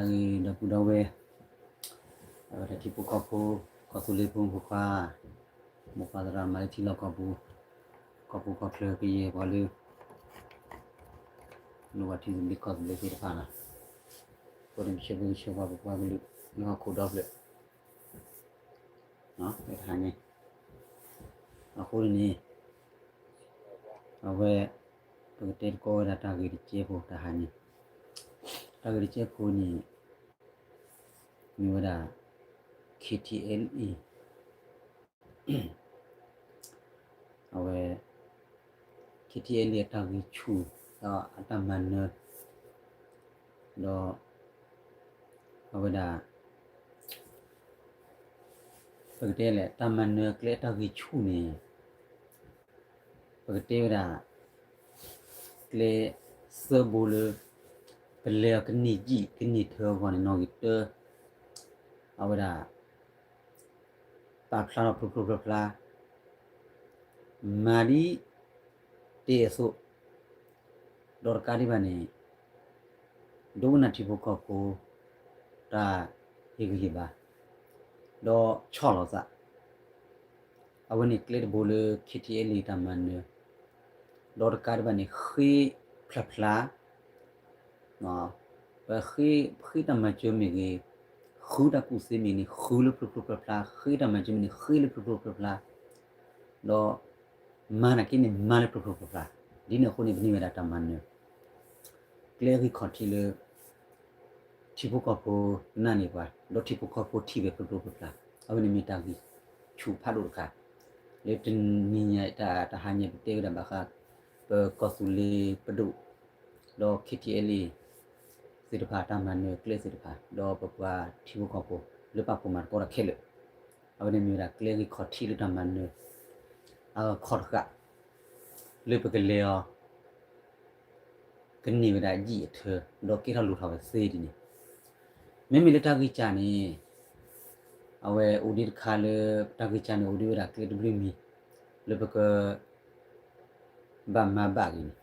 ဂ့ၤ ဒီပုၢ်ဒီဝဲၢ်, အဝဲတၢ်ထံဖိကီၢ်ဖိ, ကီၢ်သူလ့ၤဖိမုၣ်ဖိခွါ, မိၢ်ပၢ်သရၣ်သမါလၢထံလီၢ်ကီၢ်ပူၤ, ကီၢ်ပူၤကီၢ်ချၢကယဲၢ်ပှၤလၢ လိၣ်ဘၣ်ထံသဘျ့ကီၢ်သဘျ့သ့ၣ်တဖၣ်လီၤ. အဃိန့ၣ် ပဆၢဂ့ၤဆၢဝါပပှၤကလုာ်လၢဟီၣ်ခိၣ်ဒီဖျၢၣ် တဟါန့ၣ်, အဃိန့ၣ် အဝဲ ပကတဲသကိးဝဲဒၣ်တၢ်ဂ့ၢ်တစဲးဖိတဟါန့ၣ်, တၢ်ဂ့ၢ်တစဲးဖိန့ၣ် မ့ၢ်ဝဲဒၣ် K T L A အဝဲ K T L A အတၢ်ဂံၢ်ဆူၣ် ဒီးအတၢ်မၤနၢၤ, ဒီး အဝဲဒၣ် ပကတဲလဲၣ် တၢ်မၤနၢၤကျဲအတၢ်ဂံၢ်ဆူၣ်န့ၣ် ပကတဲဝဲဒၣ် ကျဲသၢဘိလၢ ပလဲၤအီၤကန့ၢ်ယံာ်ကန့ၢ်ထၢအဂီၢ်န့ၣ် နီၣ်ဂံၢ်တၢ အဝဲဒၣ် ပာ်ဖျါထီၣ်ဖျိဖျိဖျါဖျါ မၤဒ်တဲအသိး ဒီးတကးဒံးဘၣ်န့ၣ် ဒိကနၣ်ထံဖိကီၢ်ဖိ တၢ်ဟ့ၣ်ဂံၢ်ဟ့ၣ်ဘါ ဒီးဆီၣ်လီၤသး အဝဲန့ၣ်ကျဲတဘိလၢ K T L A တၢ်မၤနၢၤ ဒီးတကးဒံးဘၣ်န့ၣ် ဃ့ဖျါဖျါ ပဃ့ ဃ့တၢ်မၤစၢၤမ့ၢ်ဂ့ၤ, ဃုတၢ်ကူၣ်သ့မ့ၢ်ဂ့ၤန့ၣ် ဃုလၢဖျိဖျိဖျါဖျါ, ဃ့တၢ်မၤစၢၤမ့ၢ်န့ၣ် ဃ့လၢဖျိဖျိဖျါဖျါ, ဒီးမၤနာ်က့န့ၣ် မၤလၢဖျိဖျိဖျါဖျါ, ဒ်န့ၣ်အဃိန့ၣ် ပန့ၢ်ဝဲဒၣ်တၢ်မၤနၢၤ ကျဲအဂံၢ်ခီၣ်ထံးလၢ ထံဖိကီၢ်ဖိနာ်န့ၢ်ပှၤ ဒီးထံဖိကီၢ်ဖိထံၣ်ဝဲဖျိဖျိဖျါဖျါ, အဝဲန့ၣ်မ့ၢ်တၢ်ဂံၢ်ဆူၣ်ဖးဒိၣ်တခါ လၢတနံၤညါတဟါညါပတဲဝဲဒၣ်ဘၣ်ဃး ပကီၢ်သူလ့ၤပဒိၣ် ဒီး K T L A သ့ၣ်တဖၣ်တၢ်မၤနၢၤကျဲသ့ၣ်တဖၣ် ဒီးပပှၤထံဖိကီၢ်ဖိ လၢပာ်ဖှိၣ်မၤသကိးတၢ်ခဲလၢာ်, အဝဲန့ၣ်မ့ၢ်ဝဲဒၣ်ကျဲဂံၢ်ခီၣ်ထံးလၢတၢ်မၤနၢၤ အဂၤခီၣ်တဃာ် လၢပကလဲၤအီၤ ကန့ၢ်ဝဲဒၣ်ယံာ်အထၢ ဒီးကဲထီၣ်လိၣ်ထီၣ်ဝဲသ့ဒ်န့ၣ်, မ့မ့ၢ်လၢတၢ်ဂံၢ်စၢ်န့ၣ် အဝဲအိၣ်ဒံးတခါလၢ တၢ်ဂံၢ်စၢ်န့ၣ်အိၣ်ဒံးဝဲဒၣ်ကျဲတဘျုးမံၤ လၢပက ဘၣ်မၤဘၣ်ဂ့ၤန့ၣ်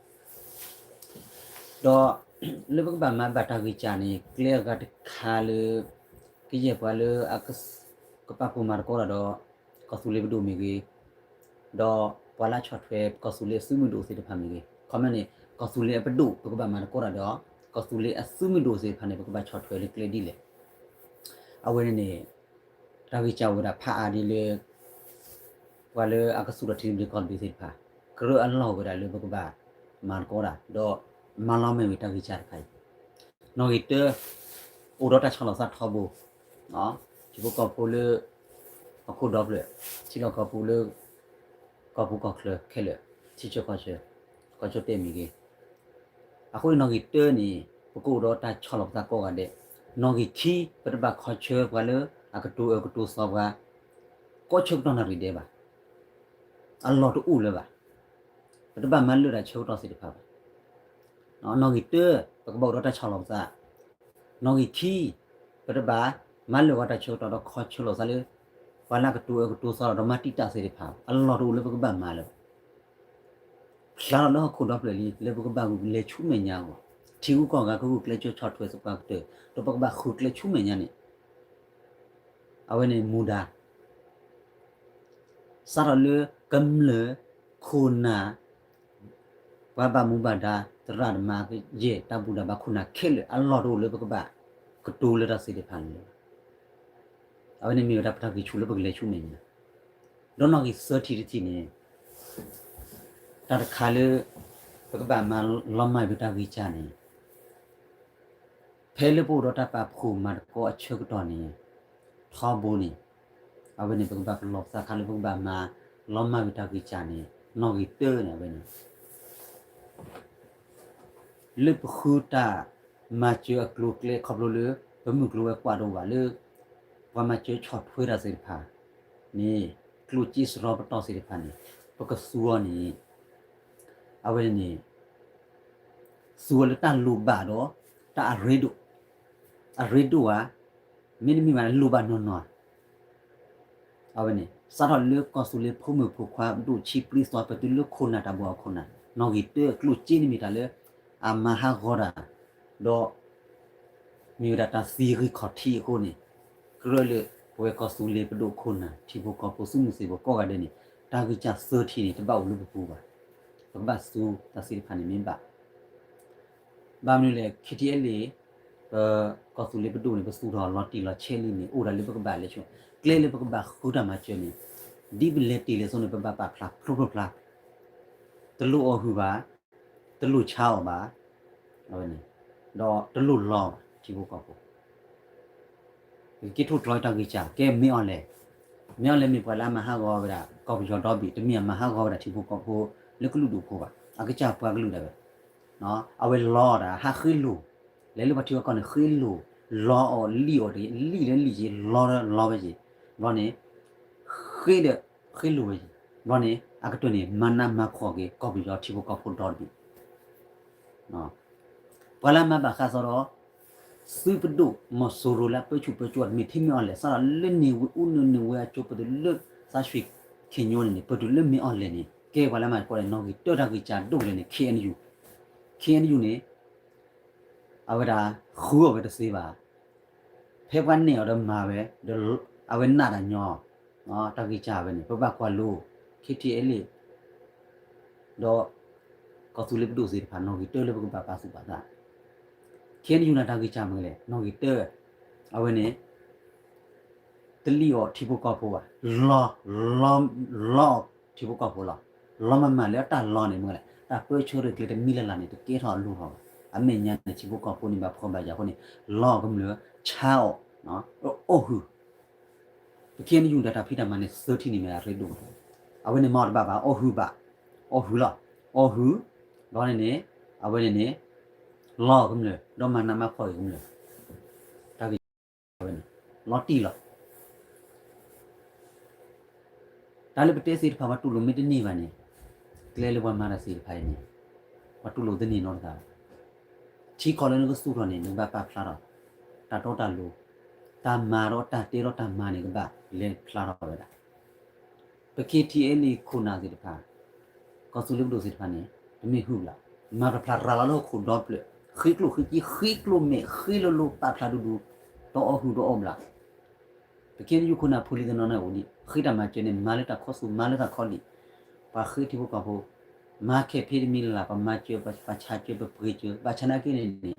ဒီး လၢပကဘၣ်မၤဘၣ်တၢ်ဂံၢ်စၢ်န့ၣ် ကျဲအဂၤတခါလၢ ကယဲၢ်ပှၤလၢ ကပာ်ဖှိၣ်မၤသကိးတၢ်ဒီး ကီၢ်သူလ့ၤပဒိၣ်မ့ၢ်ဂ့ၤ, ဒီးပှၤလၢဆီၣ်ထွဲကီၢ်သူလ့ၤအသုးမုၢ်ဒိၣ်သ့ၣ်တဖၣ်မ့ၢ်ဂ့ၤ, ခီမ့ၢ်န့ၣ် ကီၢ်သူလ့ၤအပဒိၣ် ပကဘၣ်မၤသကိးတၢ်ဒီး ကီၢ်သူလ့ၤအသုးမုၢ်ဒိၣ်သ့ၣ်တဖၣ်န့ၣ် ပကဘၣ်ဆီၣ်ထွဲလၢကျဲဒ်လဲၣ်. အဝဲန့ၣ်န့ၣ် တၢ်ဂံၢ်စၢ်အိၣ်ဝဲဒၣ်ဖးအါဒ်လၢ ပှၤလၢအကသူၣ်ထီၣ်ထံသဘျ့ကီၢ်သဘျ့သ့ၣ်တဖၣ် ကရၢအလီၢ်အိၣ်ဝဲဒၣ်လၢပကဘၣ်မၤသကိးတၢ် ဒီးမၤလီၤမ့ၢ်ဝဲတၢ်ဂံၢ်စၢ်တခါအံၤ, နီၣ်ဂံၢ်တၢ အိၣ်ဒီးတၢ်ဆီၣ်လီၤသးထီဘိ ထံဖိကီၢ်ဖိလၢ ဟီၣ်ခိၣ်ဒီဖျၢၣ် ထံလီၢ်ကီၢ်ပူၤလၢ ကီၢ်ပူၤကီၢ်ချၢခဲလၢာ် ထံဆၢကီၢ်ဆၢ ကီၢ်ကၠီၣ်တဲၣ်မ့ၢ်ဂ့ၤ, အဃိန့ၣ်နီၣ်ဂံၢ်တၢန့ၣ် ပကအိၣ်ဒီးတၢ်ဆီၣ်လီၤပသးကိးဂၤဒဲး, နီၣ်ဂံၢ်ခံ ပတဘၣ်ခီဆၢပှၤလၢအကတိၤအၢကတိၤသီပှၤ ကိးဆၢကတီၢ်နၣ်ရံၣ်ဒဲးဘၣ်, အလီၢ်တအိၣ်လၢၤဘၣ်, ပတဘၣ်မၤလၢာ်တၢ်ဆၢကတီၢ်သ့ၣ်တဖၣ်ဘၣ်. နီၣ်ဂံၢ်တၢ ပကဘၣ်အိၣ်ဒီးတၢ်ဆီၣ်လီၤပသး, နီၣ်ဂံၢ်ခံ ပတဘၣ်မၤလၢာ်ဝဲတၢ်ဆၢကတီၢ်ဒီးခီဆၢလီၤသးလၢ ပှၤလၢအကတိၤအၢကတိၤသီဒီးမၤတံာ်တာ်သ့ၣ်တဖၣ် အလီၢ်တအိၣ်လၢပကဘၣ်မၤလၢၤဘၣ်. ဖျါထီၣ်လၢဟီၣ်ခိၣ်ဒီဖျၢၣ်လံ လၢပကဘၣ်ဂုာ်ကျဲၤဆူမဲာ်ညါအဂီၢ်, ထံဂုၤကီၢ်ဂၤကဂုာ်ကျဲးစၢးဆီၣ်ထွဲသပှၢ်ကတၢၢ် ဒီးပကဘၣ်ဃုကျဲဆူမဲာ်ညါန့ၣ် အဝဲန့ၣ်မူဒါ စးထီၣ်လၢကမျၢၢ် ခိၣ်နၢ် ပှၤဘၣ်မူဘၣ်ဒါ သရၣ်သမါကယဲၢ် တၢ်ဘူၣ်တၢ်ဘါခိၣ်နၢ်ခဲလၢာ် အလီၢ်တအိၣ်လၢပကဘၣ်ကတိၤလၢတၢ်သ့ၣ်တဖၣ်န့ၣ်လၢၤဘၣ်. အဝဲန့ၣ်မ့ၢ်ဝဲဒၣ်ပတၢ်ဂံၢ်ဆူၣ်လၢပကလဲၤဆူမဲာ်ညါ, ဒီးနီၣ်ဂံၢ်သၢထံၣ်တထံၣ်န့ၣ် တၢ်တခါလၢ ပကဘၣ်မၤလီၤမၢ်ဝဲတၢ်ဂံၢ်စၢ်န့ၣ် ဖဲလၢပအိၣ်ဒီးတၢ်ပာ်ဖှိၣ်မၤသကိးအဆၢကတီၢ်န့ၣ် ထီဘိန့ၣ် အဝဲန့ၣ်ပကဘၣ်ပလီၢ်ပသးခါလၢပကဘၣ်မၤလီၤမၢ်ဝဲတၢ်ဂံၢ်စၢ်န့ၣ် နီၣ်ဂံၢ်တၢန့ၣ် အဝဲန့ၣ် လၢပဃုတၢ်မၤစၢၤအကျိၤအကျဲခီဖျိလၢ ပမုၢ်ကျိၤဝဲၤကွာ်တအိၣ်ဘၣ်လၢ ပှၤမၤစၢၤဆီၣ်ထွဲတၢ်သ့ၣ်တဖၣ်န့ၣ် ကျိၣ်စ့စရီပတီၢ်သ့ၣ်တဖၣ်န့ၣ် ပကသူအီၤန့ၣ် အဝဲန့ၣ် သူအီၤလၢတၢ်လိၣ်ဘၣ်ဒီး တၢ်အရ့ဒိၣ်, အရ့ဒိၣ်ဧါ, မ့တမ့ၢ်ဘၣ်န့ၣ် လိၣ်ဘၣ်နီၢ်နီၢ်ဧါ. အဝဲန့ၣ် စးထီၣ်လၢကီၢ်သူလ့ၤဖိမုၣ်ဖိခွါဒိၣ်ဆံးပျံၤသီ ပတုၤလၢခိၣ်နၢ်တၢ်ဘှီအခိၣ်နၢ် နီၣ်ဂံၢ်တၢ ကျိၣ်စ့န့ၣ်မ့ၢ်တၢ်လၢ အမၤဟးဂီၤတၢ် ဒီး မ့ၢ်ဝဲဒၣ်တၢ်သံဂံၢ်ခီၣ်ထံးအဃိန့ၣ်, ကြၢးလၢပဝဲကီၢ်သူလ့ၤပဒိၣ်ခိၣ်နၢ် ထံဖိကီၢ်ဖိ သုးမုၢ်သံၣ်ဘိကိးဂၤဒဲးန့ၣ်, တၢ်ဂံၢ်စၢ်သၢထံၣ်န့ၣ် တဘၣ်အိၣ်လၢပပူၤဘၣ်. ပကဘၣ်သူတၢ်သ့ၣ်တဖၣ်န့ၣ်မ့ၢ်ဘၣ် ဘၣ်မနုၤလဲၣ် ခံထံအဲလ့ၣ်, ပကီၢ်သူလ့ၤပဒိၣ်န့ၣ် ပသူၣ်ထီၣ်လီၤတံၢ်လီၤဆဲးလံန့ၣ် အိၣ်ဒၣ်လၢပကဘၣ်လဲၤဆူ ကျဲလၢပကဘၣ်ဃုတၢ်မၤစၢၤန့ၣ်, ဒ်ပလဲၤတ့ၢ်လဲၤဆူန့ၣ် ပဘၣ်ပာ်ဖျါဖျိဖျိဖျါ, တလိၣ်အီၣ်ဟုၣ်ဘၣ်, တလိၣ်ဆါအီၣ်ဘၣ်, အဝဲန့ၣ်, ဒီးတလိၣ်လီဘၣ် ထံဖိကီၢ်ဖိ ကက့ၤထိၣ်ကျီတၢ်ဂံၢ်စၢ် ကဲမ့ၢ်အီၤလဲၣ်, မ့ၢ်အီၤလဲၣ်မ့ၢ်ပှၤလၢအမၤဟးဂီၤဝဲဒၣ် ကီၢ်ပယီၤဒီဘ့ၣ် တမ့ၢ်အမၤဟးဂီၤဝဲဒၣ်ထံဖိကီၢ်ဖိ လၢကလုာ်ဒူၣ်ဖိဘၣ်, အကစၢ်ပှၤကလုာ်ဒၣ်ဝဲ, အဝဲလီတၢ် ဟးဃ့လိာ်, လဲၤလၢပှၤထံပှၤကီၢ်န့ၣ် ဃ့လိာ်, လီအီၤလံၣ်အီၤတဂ့ၤ လံၣ်လၢလံၣ်က့ၤ လီလီဝဲက့ၤ, ဘျီန့ၣ်, ဃ့ဒီး, ဃ့လိာ်ဝဲက့ၤ, ဘျီန့ၣ် အကတၢၢ်န့ၣ် မၤနးမၤဖှီၣ်က့ၤ ကီၢ်ပယီၤထံဖိကီၢ်ဖိဒီတဘ့ၣ် ပှၤလၢမၤဘၣ်ဃးစီဒီး သုးပဒိၣ်မီၤစိရိၤလၢအပၢဆူၣ်ပၢစိး မ့ၢ်ထဲမ့ၢ်အီၤလဲၣ် စးထီၣ်လၢန့ၣ်ဝံၤ အူနုၢ်န့ၣ်ဝံၤအကၠိပတုၤလၢ သးဆှံခ့ညိန့ၣ်န့ၣ် ပတုၤလၢမ့ၢ်အီၤလဲၣ်န့ၣ် ကဲပှၤလၢမၤသကိးဒီး နီၣ်ဂံၢ်တၢတၢ်ဂံၢ်စၢ်ဒိၣ်ကလဲာ်န့ၣ် ခ့ၣ်အဲၣ်ယူၣ်, ခ့ၣ်အဲၣ်ယူၣ်န့ၣ် အဝဲဒၣ်ဃုအီၤဝဲတသ့ဘၣ် ဖဲပှၤနဲၣ်အီၤဒီးမၤဝဲ, ဒီးအဝဲနာ်တၢ်ညီ, တၢ်ဂံၢ်စၢ်ဝဲန့ၣ် ပဘၣ်ကွၢ်လိ, ခံထံအဲလ့ၣ်, ဒီး, ကီၢ်သူလ့ၤပဒိၣ်သ့ၣ်တဖၣ် နီၣ်ဂံၢ်တၢလၢပကဘၣ်ပာ်သူၣ်ပာ်သး, ခ့ၣ်အဲၣ်ယူၣ်န့ၣ်တၢ်ဂံၢ်စၢ်မ့ၢ်လဲၣ် နီၣ်ဂံၢ်တၢ, အဝဲန့ၣ် တလံၣ်အီၤထံဖိကီၢ်ဖိဘၣ်, လီ, လီ, လီအီၤထံဖိကီၢ်ဖိလီၤ, လီမၤမၤလၢအတၢ်လီန့ၣ်မ့ၢ်လဲၣ် တၢ်ပၢဆှၢတကျဲၤတမံၤလၢ်လၢ်န့ၣ် တကဲထီၣ်အလိၣ်ထီၣ်ဘၣ်, အမဲာ်ညါန့ၣ် ထံဖိကီၢ်ဖိန့ၣ်ဘၣ်ဖှီၣ်ဘၣ်ယာ်အဃိန့ၣ်, လီအီၤကမျၢၢ်, ဆါအီၤ, အီၣ်ဟုၣ် ပခ့ၣ်အဲၣ်ယူၣ်ဒီးတၢ်ဖံးတၢ်မၤန့ၣ် သၢထံၣ်န့ၣ်မ့ၢ်ဒၣ်ရ့ဒိၣ်, အဝဲန့ၣ်မၤအီၤတဘၣ်ဘၣ် အီၣ်ဟုၣ်ဘၣ်, အီၣ်ဟုၣ်လီၤ, အီၣ်ဟုၣ်, ဒီးန့ၣ်န့ၣ်, အဝဲန့ၣ်န့ၣ်, လီအီၤကမျၢၢ် ဒီးမၤနးမၤဖှီၣ်က့ၤကမျၢၢ်, တၢ်ဂ့ၢ်ဝဲန့ၣ်, လီၤတံၢ်လီၤ တၢ်လၢပတဲသ့ၣ်တဖၣ်ပှၤတူၢ်လိာ်မ့ၢ်တန့ၢ်ဘၣ်န့ၣ်, ကျဲလၢပှၤမၤတၢ်သ့ၣ်တဖၣ်အံၤန့ၣ်, ပှၤတူၢ်လိာ်တန့ၢ်နီတဂၤဘၣ်, ထံကီၢ်လၢနကသူၣ်ထီၣ်န့ၣ် နကဘၣ်ပာ်ဖျါထီၣ်, တၢ်တီတၢ်လိၤ, တၢ်မၤဒီးတၢ်တဲဒီးတၢ်မၤန့ၣ် ကဘၣ်လဲၤဖျါထီၣ်ဝဲဒၣ် ပခ့ၣ်ထံအဲလ့ၣ်ခိၣ်နၢ်သ့ၣ်တဖၣ်, ကီၢ်သူလ့ၤပဒိၣ်သ့ၣ်တဖၣ်န့ၣ်, တမ့ၢ်ဟုၣ်လၢ်, မၤတဖျါရၤလီၤလၢဟီၣ်ခိၣ်ဒီဖျၢၣ်, ဃ့ကျိၣ်ဃ့က့ ဃ့ကျိၣ်မဲာ် ဃ့လိၤလိၤ ပာ်ဖျါဒူဒူ, ဒီးအီၣ်ဟုၣ်ဒီးအီၣ်ဘျး, ပခ့ၣ်ယူၣ်ခိၣ်နၢ်ဖိလံၤတနီၤန့ၣ်အိၣ်ဒံး ဃ့တၢ်မၤစၢၤန့ၣ် မၤလၢတၢ်ခီသူၣ် မၤလၢတၢ်ခီလံၣ်, ပှၤဃ့ထံဖိကီၢ်ဖိ, မၤခဲဖံးတမံၤလၢ်လၢ် ပမၤစၢၤ ပဆါစၢၤ ပပှ့ၤစၢၤ ဘၣ်ဆၣ်နာ်က့န့ၣ်န့ၣ်